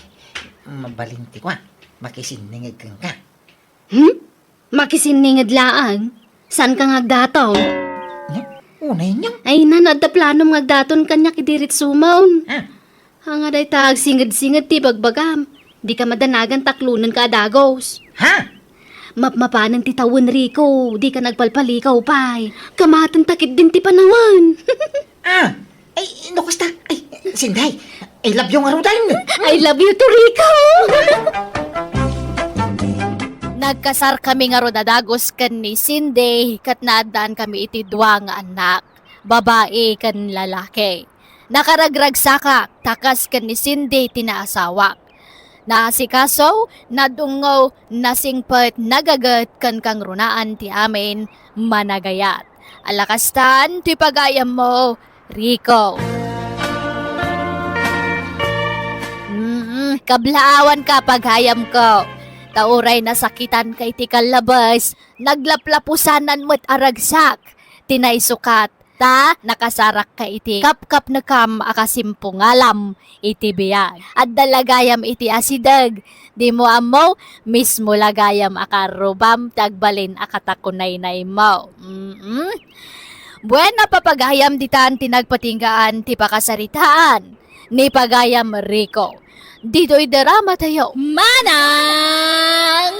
mabalin ti kua. Makisinninged kenka. Hmm? Makisinninged laeng? Saanka nga agdaton? Nya, unay niya. Ay, na, no adda planom nga agdaton kaniak idi ritsomon. Ah. Ania dayta agsinged-singed ti bagbagam. Dika madanagan ta aklonenka a dagus. Ha? Mapmapanen ti tawen, Rico, dika nagpalpalikaw pay. Kamatenta ketdin ti panawen. Ah, ay, no kasta, ay, Sinday, I love you ngaruden. I love you too, Rico. Nagkasarkami ngarud a dagus ken ni Sinday, ket naaddaankami iti dua nga annak, babai ken lalaki. Nakaragragsakak, ta kas ken ni Sindy ti naasawak. Naasikaso, nadungngo, nasingpet, nagaget, ken kangrunaan ti amin, managayat. Ala kastan ti pagayammo, Rico. Mm, kablaawanka, pagayamko. Ta uray nasakitanka iti kallabes, naglaplapusanan met a ragsak ti naisukat. Ta nakasarakka iti kapkapnekam a kasimpungalam iti biag. Adda la gayam iti asideg. Dimo ammo, mismo la gayam a karrubam ti agbalin a katakunaynaymo. Mm-mm. Bueno, papagayam, ditan ti nagpatinggaan ti pakasaritaan ni pagayam Rico. Ditoy drama tayo, Manang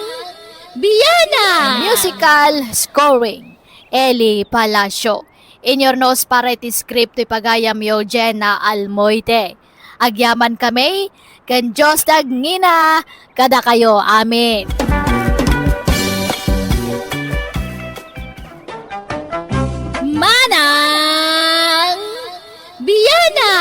Biana! Musical scoring, Eli Palacio. Inyurnos para iti script ti pagayamyo, Jenna Almoite. Agyamankami, ken Dios ti agngina kadakayo. Amen. Manang Biana!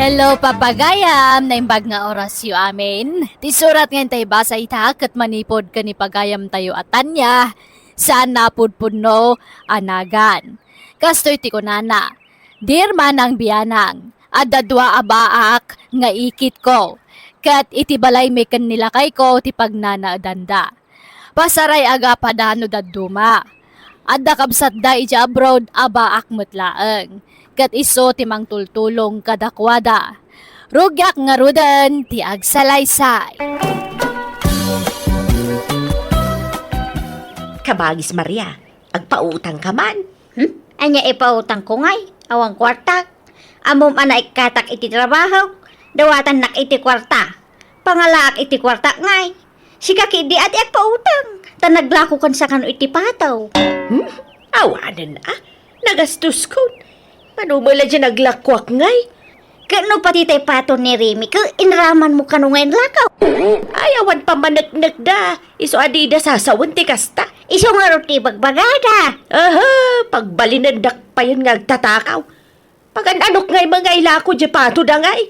Hello, papagayam! Naimbag nga orasyo amin. Ti surat nga intay basa ita, ket manipud ken ni pagayam tayo a Tanya, saan napudpudno a nagan. Kastoy ti kunana, Dear Manang Bianang, adda dua a baak nga ikitko, ket iti balaymi ken ni lakayko ti pagnanaedanda. Pasaray a gapada no dadduma. Adda kabsatda iti abroad a baak met laeng, ket isu ti mangtultulong kadakuada. Rugiak ngaruden ti agsalaysay. Kabagis Maria, agpautangka man. Hmm? Ania ipautangko ngay? Awan kuartak. Ammom a naikkatak iti trabahok, dawatannak iti kuarta. Pangalaak iti kuartak ngay. Sika ketdi a ti agpautang, ta naglakokan sa kano iti pato. Hmm? Awanen a. Nagastoskon. Mano met la diay naglakoak ngay? Ket no pati tay pato ni Remy, ket inramanmo kano nga inlakaw? Ay, awan pammaneknekda. Isu a dida sasawen ti kasta. Isu ngarud ti ibagbagada. Aha, pagbalinendak payen nga agtatakaw. Pagan-anok ngay nga ilako diay patoda ngay?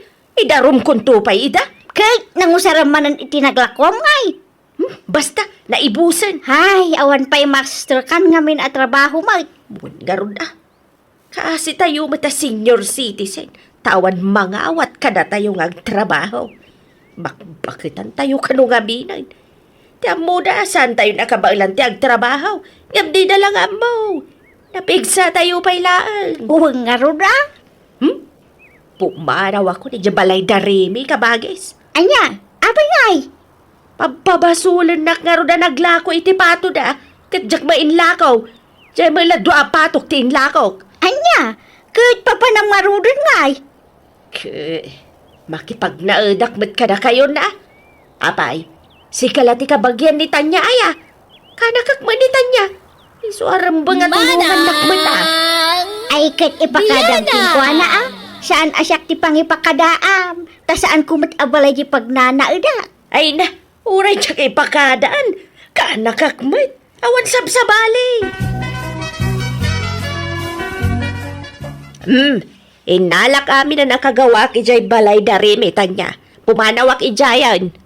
Idarumkonto pay ida? Ket nangusaram manen iti naglakoam ngay. Hmm, basta, naibusen. Hay, awan pay masterkan ngamin a trabaho met. Wen ngarud a. Kaasi tayo met a senior citizen, ta awan mangawat kadatayo nga agtrabaho. Bakbaketan tayo kano ngaminen. Ti ammoda, saan tayo nakabaelan ti agtrabaho, ngem dida la nga ammo. Napigsa tayo pay laeng. Wen ngarud a? Hmm? Pumanawakon idiay balay da Remy, kabagis. Ania? Apay ngay? Pabpabasolennak ngarud a naglako iti patoda, ket diak met inlako. Diay met la dua a patok ti inlakok. Ania? Ket papanam ngaruden ngay? Ket makipagnaedak met kadakayon a. Apay, sika la ti kabagian ni Tanya aya? Kanakak met ni Tanya. Isu a rembeng a tulongannak met a. Ay, ket ipakadam kenkuana a. Saan a siak ti pangipakadaam, ta saanko met a balay ti pagnanaedak. Ay na, uray diak ipakadaan. Kanakak met. Awan sabsabali. Hmm, innalak amin a nakagawaak idiay balay da Remy, Tanya. Pumanawak idiayen.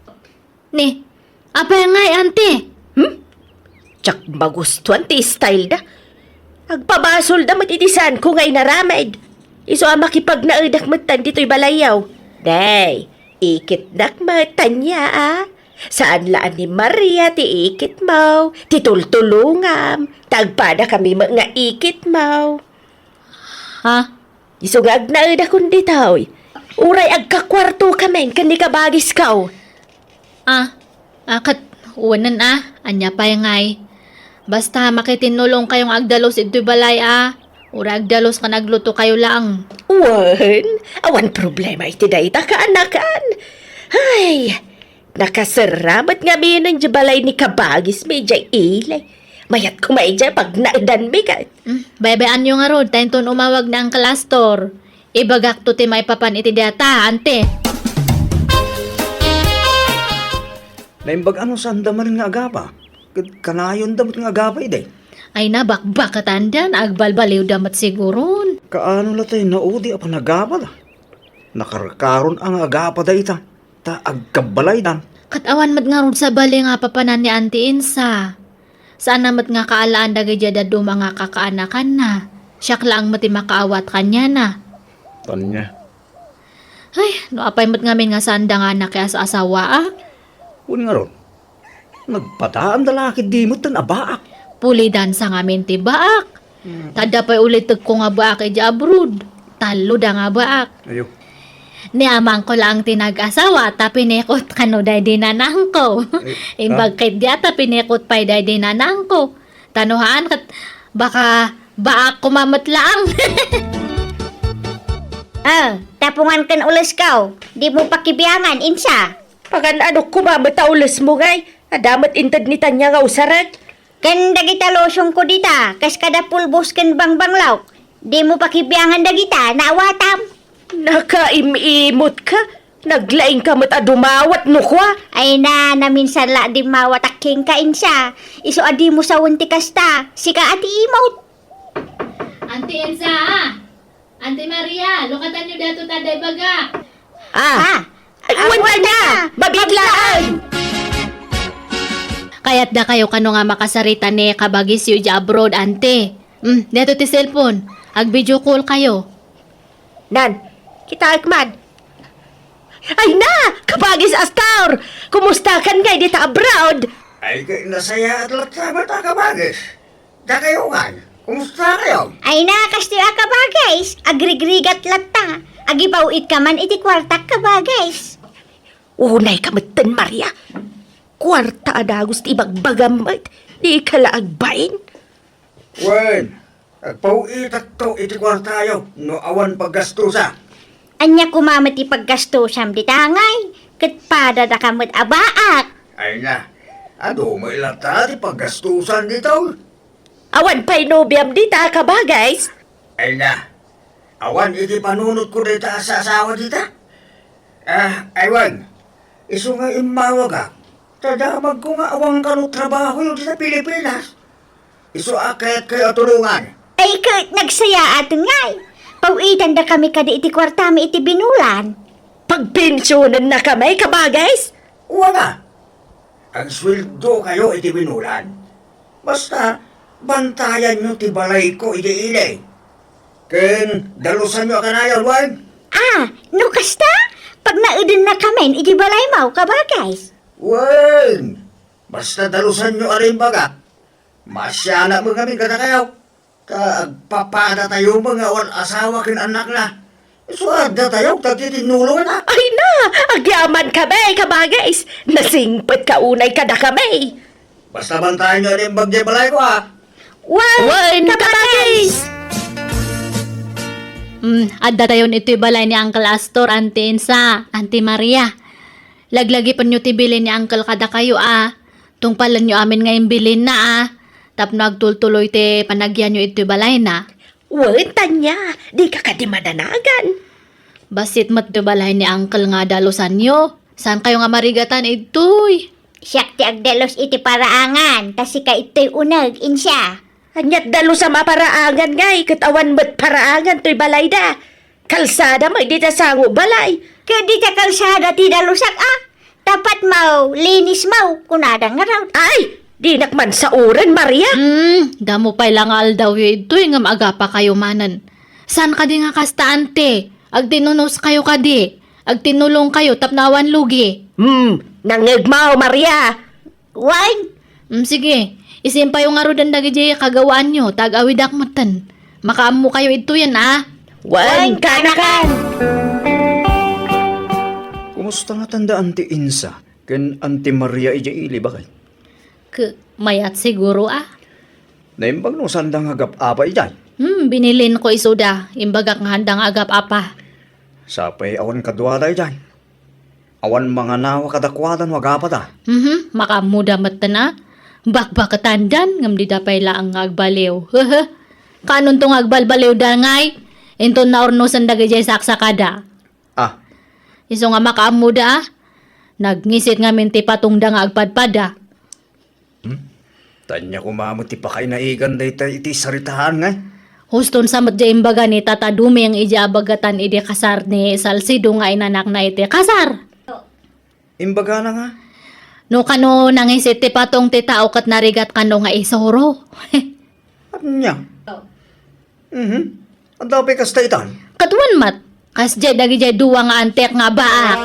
Ni, apay ngay, ante? Hmm? Diak magustuan ti style da. Agpabasol da met iti saanko nga inaramid. Isu a makipagnaedak met tan ditoy balayyo. Day, ikitnak met, Tanya a. Saan la a ni Maria ti ikitmo, ti tultulongam, ta agpada kami met nga ikitmo. Ha? Isu nga agnaedakon ditoy. Uray agkakuartokamin ken ni kabagisko. Ah, ah, ket wenen a, ania pay ngay? Basta makitinnulongkayo nga agdalus idtoy balay a. Uray agdalus ken aglutokayo laeng. Wen, awan problema iti dayta, kaanakan. Ay, nakaserra met ngamin idiay balay ni kabagismi idiay ili. Mayat koma idiay pagnaedanmi ket. Hmm, baybay-anyo ngarud, ta inton umawag ni Uncle Astor, ibagakto ti maipapan iti dayta, ante. Naimbag a no saanda manen nga agapa, ket kanayonda met nga agapa idi. Ay, nabakbaketanda, agbalbaliwda met siguron. Kaano la tay naudi a panagapa da? Nakarkaron a nga agapa dayta. Ta agkabbalaydan. Ket awan met ngarud sabali nga papanan ni Auntie Insa. Saanna met nga kaalaan dagiti dadduma nga kakaanakanna. Siak laeng met ti makaawat kaniana. Tanya. Ay, no apay met ngamin nga saanda nga nakias-asawa a? Wen ngarud, nagpadaanda la ketdi metten a baak. Pulidan sa ngamin ti baak. Mm. Ta adda pay ulitekko nga baak idiay abroad. Tallo da nga baak. Ayo. Ni amangko laeng ti nag-asawa, ta pinikot kano daydi nanangko. Eh, imbag ah. Ketdi a, ta pinikot pay daydi nanangko. Ta no haan ket baka baak koma met laeng. Ah, tapungan ken ulesko. Dimo pakibiangan, Insa. Pagan-anok koma met a ulesmo ngay. Adda met inted ni Tanya nga usarek. Ken dagita lotionko dita, kas kada pulbos ken bangbanglaw. Dimo pakibiangan dagita, naawatam. Nakaim-imot ka? Naglaing ka met a dumawat no kua? Ay na, naminsan la dimmawat a kenka, Insa. Isu a dimo sawen ti kasta, sika a ti imot. Auntie Insa, ah! Auntie Maria, lukatanyo daytoy ta adda ibaga. Ah! Ah! Ay, ah, wen, Tanya! Mabiit laeng! Kayatdakayo kano nga makasarita ni kabagisyo idiay abroad, ante. Mm, daytoy ti cellphone. Ag-video call kayo. Nan, kitaek man. Ay na! Kabagis Astor! Kumustakan ngay dita abroad? Ay, kay nasayaat latta met a kabagis. Dakayo ngay, kumusta kayo? Ay na, kastoy a kabagis, agrigrigat latta. Agipaw-itka man iti kuartak, kabagis. Unay ka metten, Maria. Kuarta a dagus ti ibagbagam met, dika la agbain. Wen, Agpaw-itakto iti kuartayo no awan paggastusa. Ania koma met ti paggastusam dita ngay? Ket padadaka met a baak. Ay na, adu met latta ti paggastusan dita. Awan pay nobiam dita, kabagis? Ay na, awan iti panunotko dita a saasawa dita. Ah, aywan, isu nga immawagak, ta damagko nga awan kano trabahoyo dita Pilipinas. Isu a kayatkayo a tulongan. Ay ket, nagsayaaten ngay. Paw-itandakami kadi iti kuartami iti binulan. Pagpensionennakami, kabagis? Wana. Agsueldokayo iti binulan. Basta, bantayanyo ti balayko iti ili. Ken dalusanyo a kanayon, wen? Ah, no kasta, pagnaedennakamin iti balaymo, kabagis. Wen, basta dalusanyo a imbagak. Maasianak met ngamin kadakayo. Ta agpapadatayo met nga awan asawa ken annakna. Isu addatayo ta ti tinnulonganna. Ay na, agyamankami, kabagis. Nasingpetka unay kadakami. Basta bantayanyo a imbag diay balayko, a. Wen, wen, kabagis! Kabagis! Hmm, addatayon itoy balay ni Uncle Astor, Auntie Insa, Auntie Maria. Laglagipenyo ti bilin ni Uncle kadakayo, a. Tungpalenyo amin nga imbilinna, a. Tapno agtultuloy ti panagyanyo itoy balayna. Wen, Tania, dika kadi madanagan. Bassit met ti balay ni Uncle nga dalusanyo. Saankayo nga marigatan idtoy? Siak ti agdalus iti paraangan, ta sika ittoy uneg, Insa. Aniat dalusam a paraangan ngay, ket awan met paraangan toy balayda. Kalsada met dita sango balay. Ket dita kalsada ti dalusak a. Tapatmo, linismo, kunada ngarud. Ay, dinak man saoren, Maria. Hmm, damo pay la nga aldawyo idtoy ngem agapakayo manen. Saan kadi nga kasta, Auntie? Agtinunoskayo kadi? Agtinulongkayo tapno awan lugi? Hmm, nangngegmo, Maria. Wen. Mm, sige. Isimpayo ngaruden dagidiay kagawaanyo, ta ag-awidak metten. Makaammokayo idtoyen, a. Wen, kanakan! Kumusta ngatan da Auntie Insa ken Auntie Maria idiay ili, baket? Ke-, mayat siguro, a. Naimbag no saanda nga agap-apa idiay? Hmm, binilinko isuda. Imbagak nga haanda nga agap-apa. Sapay awan kaduada idiay. Awan manganawa kadakuada no agapda. Mhm, makaammoda metten a. Bakbaketandan, ngem dida pay laeng nga agbaliw. Hehe. Kaanonto nga agbalbaliwda ngay? Inton naurnosen dagidiay saksakada. Ah. Isu nga makaammoda, a. Nagngisit ngamin ti patongda nga agpadpada. Hmm? Tania koma met ti pakainaigan dayta iti saritaan ngay? Huston sa met diay imbaga ni Tata Duming idiay abagatan idi kasar ni Salcedo nga inanakna iti kasar. Imbagana nga? No kano nangisit ti patong ti tao ket narigat kano nga isuro. Ania? Mhm. Adda pay kasta itan? Kaduan met. Kasdiay dagidiay dua nga antek nga abaak.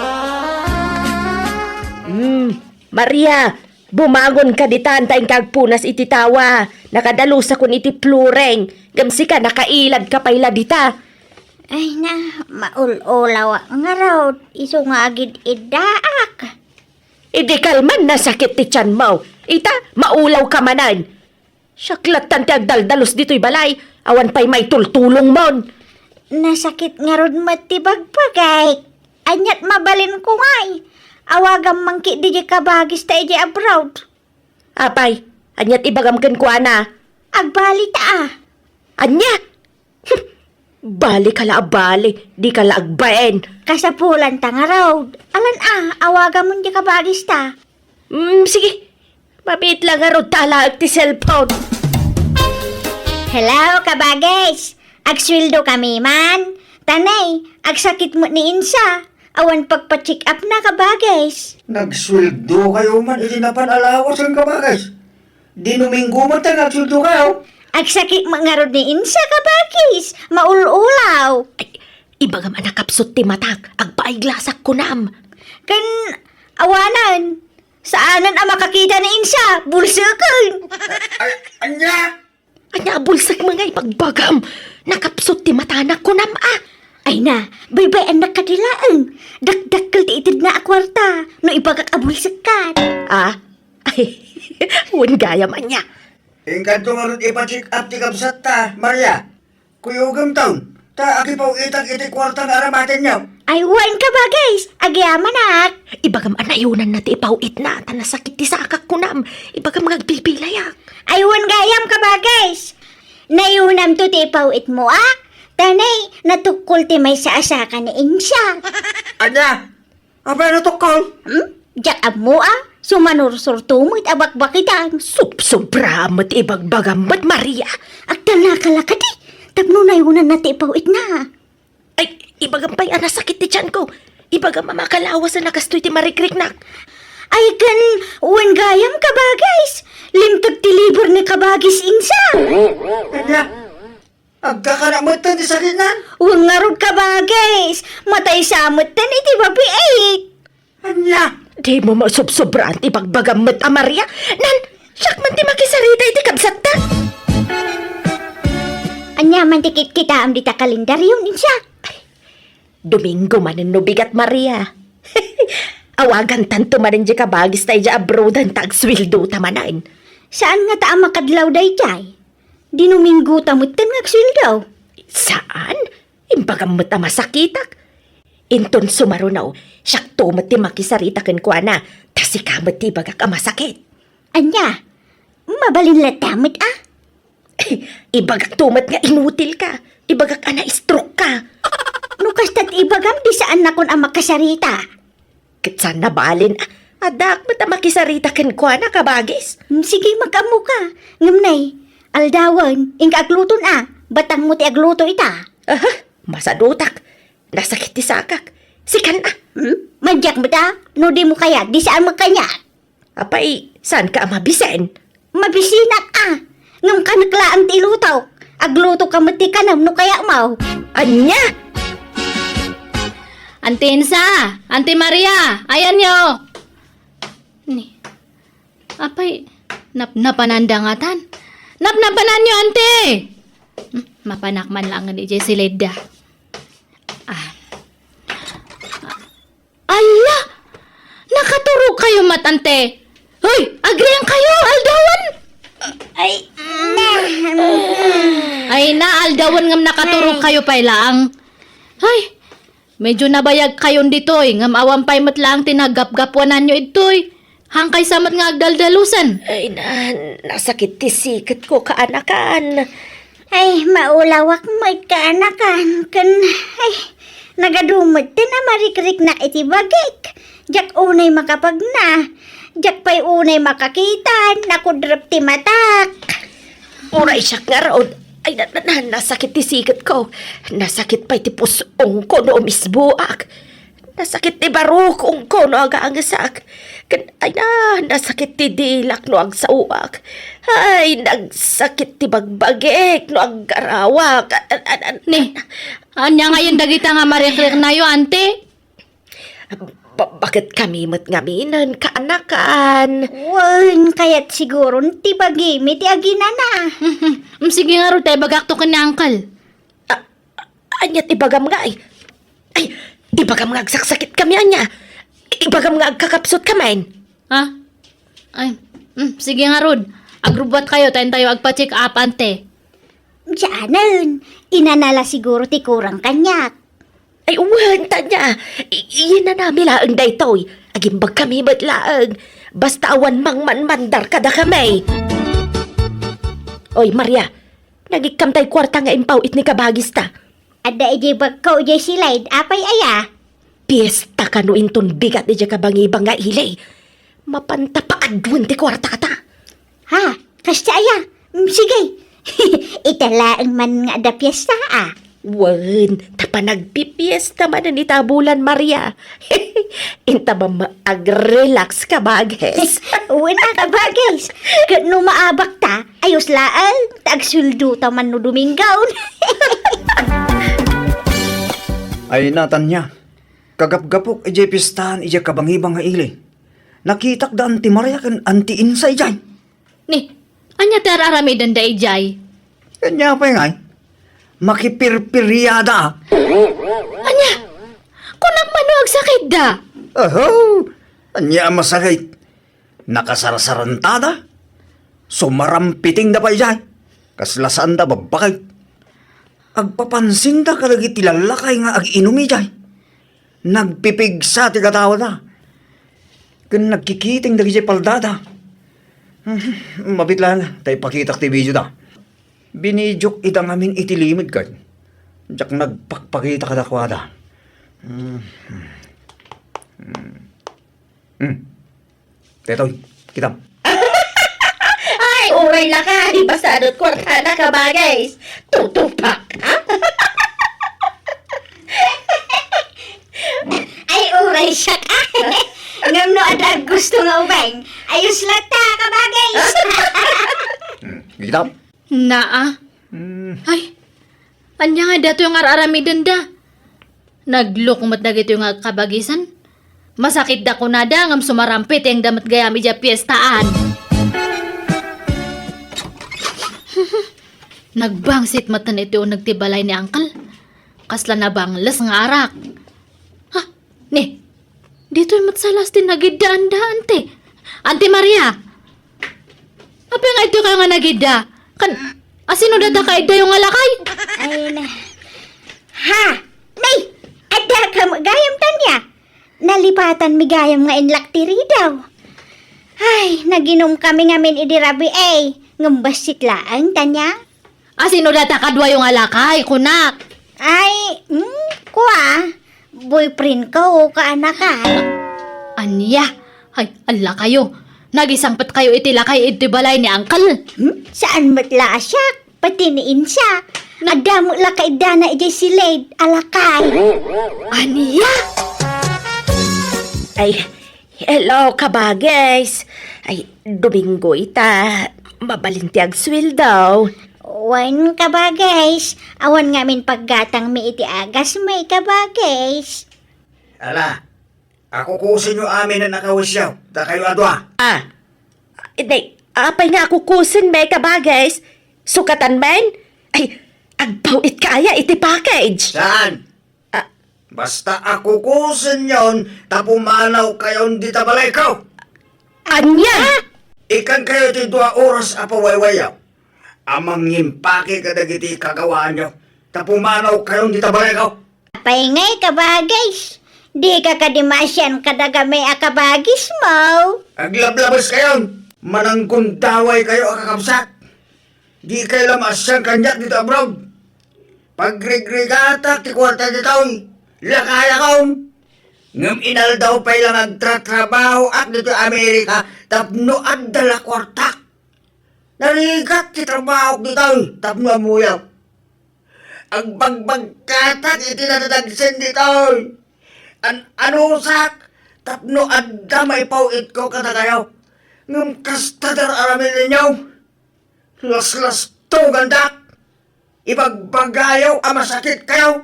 Hmm, Maria, bumangon ka ditan ta inka agpunas iti tawa. Nakadalusakon iti flooring. Ngem sika, nakailadka pay la dita. Ay na, maul-ulawak ngarud. Isu nga agid-iddaak. Idi kalman, nasakit ti tianmo. Ita, maulawka manen. Siak lattan ti agdaldalus ditoy balay, awan pay maitultulongmon. Nasakit ngarud met ti bagbagik. Aniat mabalinko ngay? Awagam man ketdi diay kabagista idiay abroad. Apay, aniat ibagam kenkuana? Agbali ta a. Ania? Bali ka la a bali, di ka la agbain. Kasapulan ta ngarud. Alan a, awagamon diay kabagista. Mm, sige. Mabiit la ngarud ta alaek ti cellphone. Hello, kabagis. Agsueldo kami man. Tanay, agsakit met ni Insa. Awan pagpa-check up na, kabagis. Nagsueldo kayo man iti napan alawas ang kabagis. Di Domingo man ta nagsueldo kayo. Agsakit met ngarud ni Insa, kabagis. Maul-ulaw. Ay, ibagam a nakapsut ti matak. Agpaiglasak kunam. Ken awanan. Saanen a makakita ni Insa, bulseken. Ay, anya? Anya a bulsek ngay ibagbagam? Nakapsut ti matanak kunam a. Ay na, baybay-annak kadi laeng. Dakdakkel ti itedna a kuarta, no ibagak a bulsekkan. Ah? Ay, wen gayam anya. Inkadto ngarud ipa-check up ti kabsatta, Maria. Kuyogemton, ta akipaw-itak iti kuarta nga aramatenyo. Ay, wen, kabagis. Agyamanak. Ibagam a nayunanna ti ipaw-itna, ta nasakit ti sakak, kunam. Ibagam nga agbibilayak. Ay, wen gayam, kabagis. Nayunamto ti ipaw-itmo, a? Ta nay, natukkol ti maysa a saka ni Insa. Ania? Apay a natukkol? Hmm? Diak ammo, a? Sumanursurto met a bakbakitan. Subsobra met ti ibagbagam met, Maria. Agtalnaka la kadi, tapno nayunanna ti ipaw-itna. Ay, ibagam pay a nasakit ti tianko. Ibagam a makalawasen a kastoy ti marikriknak. Ay, ken, wen gayam, kabagis. Limteg ti liber ni kabagis Insa. Ania? Agkakana metten ti sakitnan? Wen ngarud, kabagis. Matay sa metten iti babiit. Ania? Dimo masubsobraan ti bagbagam met a Maria. Nan, siak man ti makisarita iti kabsatta. Ania man ti kitkitaem dita kalendario, Insa? Domingo manen no bigat, Maria. Awagantanto manen diay kabagista idiay abroaden ta agsueldo ta manen. Saan ngata a makadlaw daydiay? Di Domingo ta metten nga agsueldo. Saan? Imbagam met a masakitak. Inton sumaruno, siakto met ti makisarita kenkuana, ta sika met ti ibagak a masakit. Ania? Mabalin latta met, a? Ibagakto met nga inutilka. Ibagak a na-stroke ka. No kasta ti ibagam, di saannakon a makasarita. Ket saan a balin, addaak met a makisarita kenkuana, kabagis. Mm, sige, mag-ammoka. Ngem nay, aldawen, inka agluton a. Batangmo ti agluto ita. Aha, masadutak. Nasakit ti sakak. Sikan a. Hmm? Madiak met a. No dimo kayat, di saan met kaniak. Apay, saanka a mabisen? Mabisinak a. Ngem kanek laeng ti ilutok. Aglutoka met ti kanem no kayatmo. Ania? Anti Insa, Anti Maria, ayanyo. Ni, apay, napnapananda ngatan? Napnapananyo, Anti! Hmm, mapanak man laeng idiay silidda. Ah. Ala! Nakaturogkayo met, Anti? Hoy, agriingkayo, aldawen! Ay, na. Ay, na, aldawen ngem nakaturogkayo pay laeng. Ay, medyo nabayagkayon ditoy, ngem awan pay met laeng ti naggapgapuananyo idtoy. Hangkaysa met nga agdaldalusen. Ay, na, nasakit ti siketko, kaanakan. Ay, maulawak met, kaanakan. Ken, ay, nagadu met ti namarikriknak iti bagik. Diak unay makapagna. Diak pay unay makakita. Nakudrep ti matak. Uray siak ngarud. Ay, na, na, na, nasakit ti siketko. Nasakit pay ti pus-ongko no umisboak. Nasakit ti barukongko no agangesak. Ken, ay na, nasakit ti dilak no agsaoak. Ay, nagsakit ti bagbagik no aggarawak. An, an, an, Ni, ania ngayen dagita nga marikriknayo, Anti? Ba-, baket kami met ngamin, kaanakan. Wen, kayat siguron ti bagimi ti aginana. Mm, sige ngarud, ta ibagakto ken ni Uncle. A-, ania ti ibagam nga, ay? Ay, ibagam nga agsaksakit kami, ania? Ibagam nga agkakapsut kami. Ha? Ay, mm, sige ngarud. Agrubbuatkayo, ta intayo agpa-check up, Anti. Saanen, inana la siguro ti kurang kaniak. Ay, wen, Tanya. I-, inanami laeng daytoy. Agimbag kami met laeng. Basta awan mangmanmandar kadakami. Oy, Maria, nagikkamtay kuarta nga impaw-it ni kabagista. Adda idiay bagko idiay silid, apay aya? Piesta kano inton bigat idiay kabangibang nga ili. Mapanta paaduen ti kuartata. Ha? Kasta aya? Mm, sige. Ita laeng man nga adda piesta, a. Wen, ta panagpipiesta manen ita a bulan, Maria. Inta man ma-, ag-relax, kabagis. Wen a, kabagis. Ket no maabak ta, ayos laeng, ta agsueldo ta man no Domingo. Ay, Natanya, kagapgapok idiay piestaan idiay kabangibang nga ili. Nakitak da Anti Maria ken Anti Insa idiay. Ni, ania ti ar-aramidenda idiay? Ania pay ngay? Makipirpiriada. Ania? Kunak man no agsakitda? Oho! Ania a masakit? Nakasarsarantada? Sumarampitingda pay idiay. Kasla saanda babbakit. Agpapansinda kadagiti lallakay nga ag-inum idiay. Nagpipigsa ti katawada. Ken nagkikiting dagiti paldada. Mabit laeng ta ipakitak ti videoda. Binidiok ida ngamin iti limed ket diak nagpakpakita kadakuada. Hmm. Hmm. Hmm. Daytoy, kitam. Ay, uray lakay, basta adut kuartada, kabagays. Tutupak, ha? Ay, uray siak, ah. Ngem no adda aggusto nga ubing, ayos latta, kabagays. Hmm, kitam? Naa. Hmm. Ay, ania nga datoy nga ar-aramidenda? Nagluk met dagitoy nga agkabagisan. Masakitda kunada ngem sumarampitengda met gayam idiay piestaan. Nagbangsit met iti uneg ti balay ni Uncle. Kasla nabangles nga arak. Ha? Ni, ditoy met sa las ti nagiddaanda, Ante. Ante Maria! Apay nga ditoy kayo nga nagidda? Kan, asino data kaiddayo nga lakay? Ay, na. Ha? Nay! Adda ka gayam, Tanya? Nalipatanmi gayam nga inlak ti ridaw. Ay, naginum kami ngamin idi rabii, eh. Ngem bassit laeng, Tanya. Asino data kaduayo nga lakay, kunak? Ay, mm, kua, boyfriend ko, kaanakan. Ania? Ay, allakayo. Nagisangpet kayo iti lakay iti balay ni Uncle. Hmm? Saan met la a siak? Pati ni Insa. Na- Adda met la kaiddana idiay silid a lakay. Ania? Ay, hello, kabagays. Ay, Domingo ita. Mabalin ti agsueldo. Wen, kabagays. Awan ngamin paggatangmi iti agasmi, kabagays. Ala, akukusenyo amin a nakawisyo, dakayo a dua. Ah, idi, apay nga akukusenmi, kabagays? Sukatan men? Ay, agpaw-it ka aya iti package. Saan? Ah. Basta akukusenyon ta pumanaw kayon dita balayko. Ania? Ikkan kayo ti dua oras a pawaywayaw a mangimpake kadagiti kagawaanyo ta pumanaw kayon dita balayko. Apay ngay, kabagays? Di ka kadi maasian kadagami a kabagismo? Aglablabes kayon! Mananggundaway kayo a kakabsat! Di kayo la maasian kaniak dita abroad. Pagrigrigatak ti kuarta ditoy, lakayakon. Ngem inaldaw pay la nga agtratrabahoak ditoy Amerika tapno adda la kuartak. Narigat ti trabahok ditoy tapno ammoyo. Agbagbagkatak iti nadadagsen ditoy. An-anusak tapno adda maipaw-itko kadakayo. Ngem kasta ti ar-araminyo. Laslastogandak. Ibagbagayo a masakit kayo.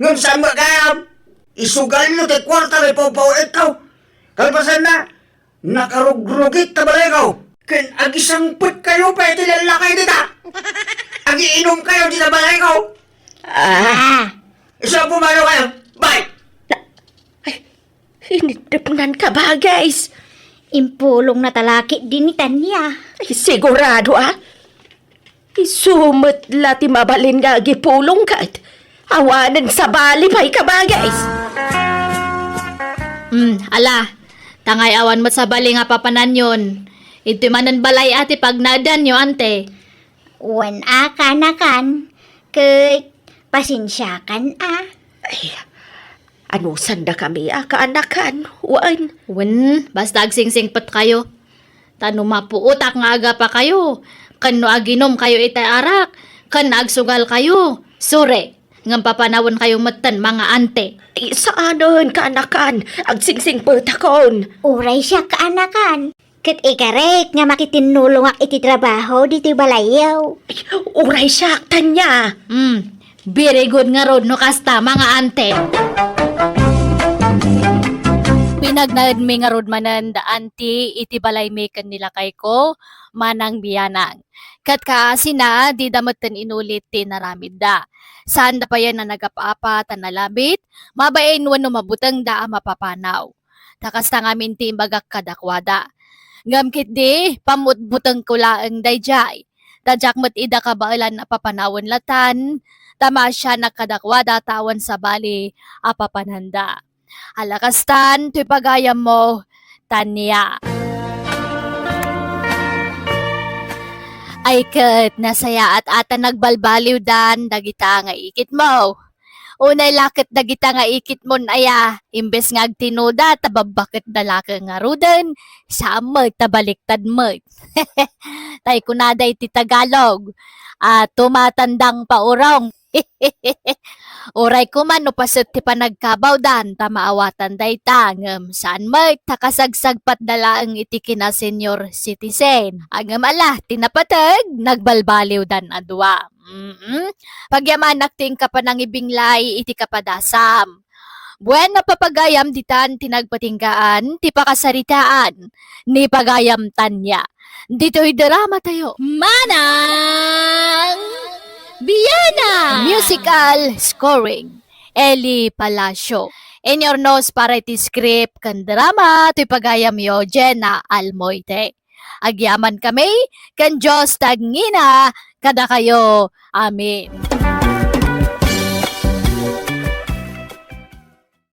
Ngem saan met gayam? Isugalyo ti kuarta nga ipaw-itko. Kalpasanna, nakarugrugit ta balayko. Ken agisangpet kayo pay iti lallakay dita. Agiinum kayo dita balayko. Ah. Isu a pumanaw kayo. Bye! Ay, iniddepnan, kabagays. Impulong na talakit din ni Tanya. Ay, sigurado, ah. Isu met la ti mabalin nga agipulong ket awanen sabali pay, kabagays. Hmm, ala, tangay awan met sabali nga papananyon. Iti manen balay a ti pagnaedanyo, ante. Wen a, kaanakan, ket pasensiakan a. Ay, anusandakami a kaanakan, wen. Wen, basta agsingsingpet kayo. Ta no mapuotak nga agapa kayo, ken no aginum kayo itay arak, ken agsugal kayo, sure, ngem papanawen kayo metten, mga ante. Ay, saanen, kaanakan, agsingsingpetakon. Uray siak, kaanakan. Ket ikarek nga makitinnulongak iti trabaho ditoy balayyo. Uray siak, Tanya. Hmm, very good ngarud no kasta, mga ante. Pinagnaedmi ngarud manen da anti iti balaymi ken ni lakayko, Manang Bianang. Ket kaasina, dida metten inulit ti inaramidda. Saanda payen a nagap-apa ta nalabit, mabain wenno mabutengda a mapapanaw. Ta kasta ngamin ti imbagak kadakuada. Ngem ketdi, pamutbutengko laeng daydiay. Ta diak met ida kabaelan a papanawen latan, ta maasianak kadakuada ta awan sabali a papananda. Ala kastan, toy pagayammo, Tanya. Ay ket, nasayaat a ta nagbalbaliwdan dagita nga ikitmo. Unay la ket dagita nga ikitmon aya, imbes nga agtinuda ta babbaketda la ket ngaruden, saan met ta baliktad met. Tay kunada iti Tagalog, a, tumatandang paurong. Uray koma no paset ti panagkabawdan ta maawatan dayta, ngem saan met ta kasagsagpatda laeng iti kina senior citizen. Ngem ala, ti napateg, nagbalbaliwdan a dua. Mm-mm. Pagyamanak ti inka panangibinglay iti kapadasam. Bueno, papagayam ditan ti nagpatinggaan ti pakasaritaan ni Pagayam Tanya. Ditoy drama tayo. Manang Biana! Musical scoring, Eli Palacio. Inurnos para iti script ken drama, toy pagayamyo, Jenna Almoite. Agyaman kami ken Dios ti agngina kadakayo. Amen.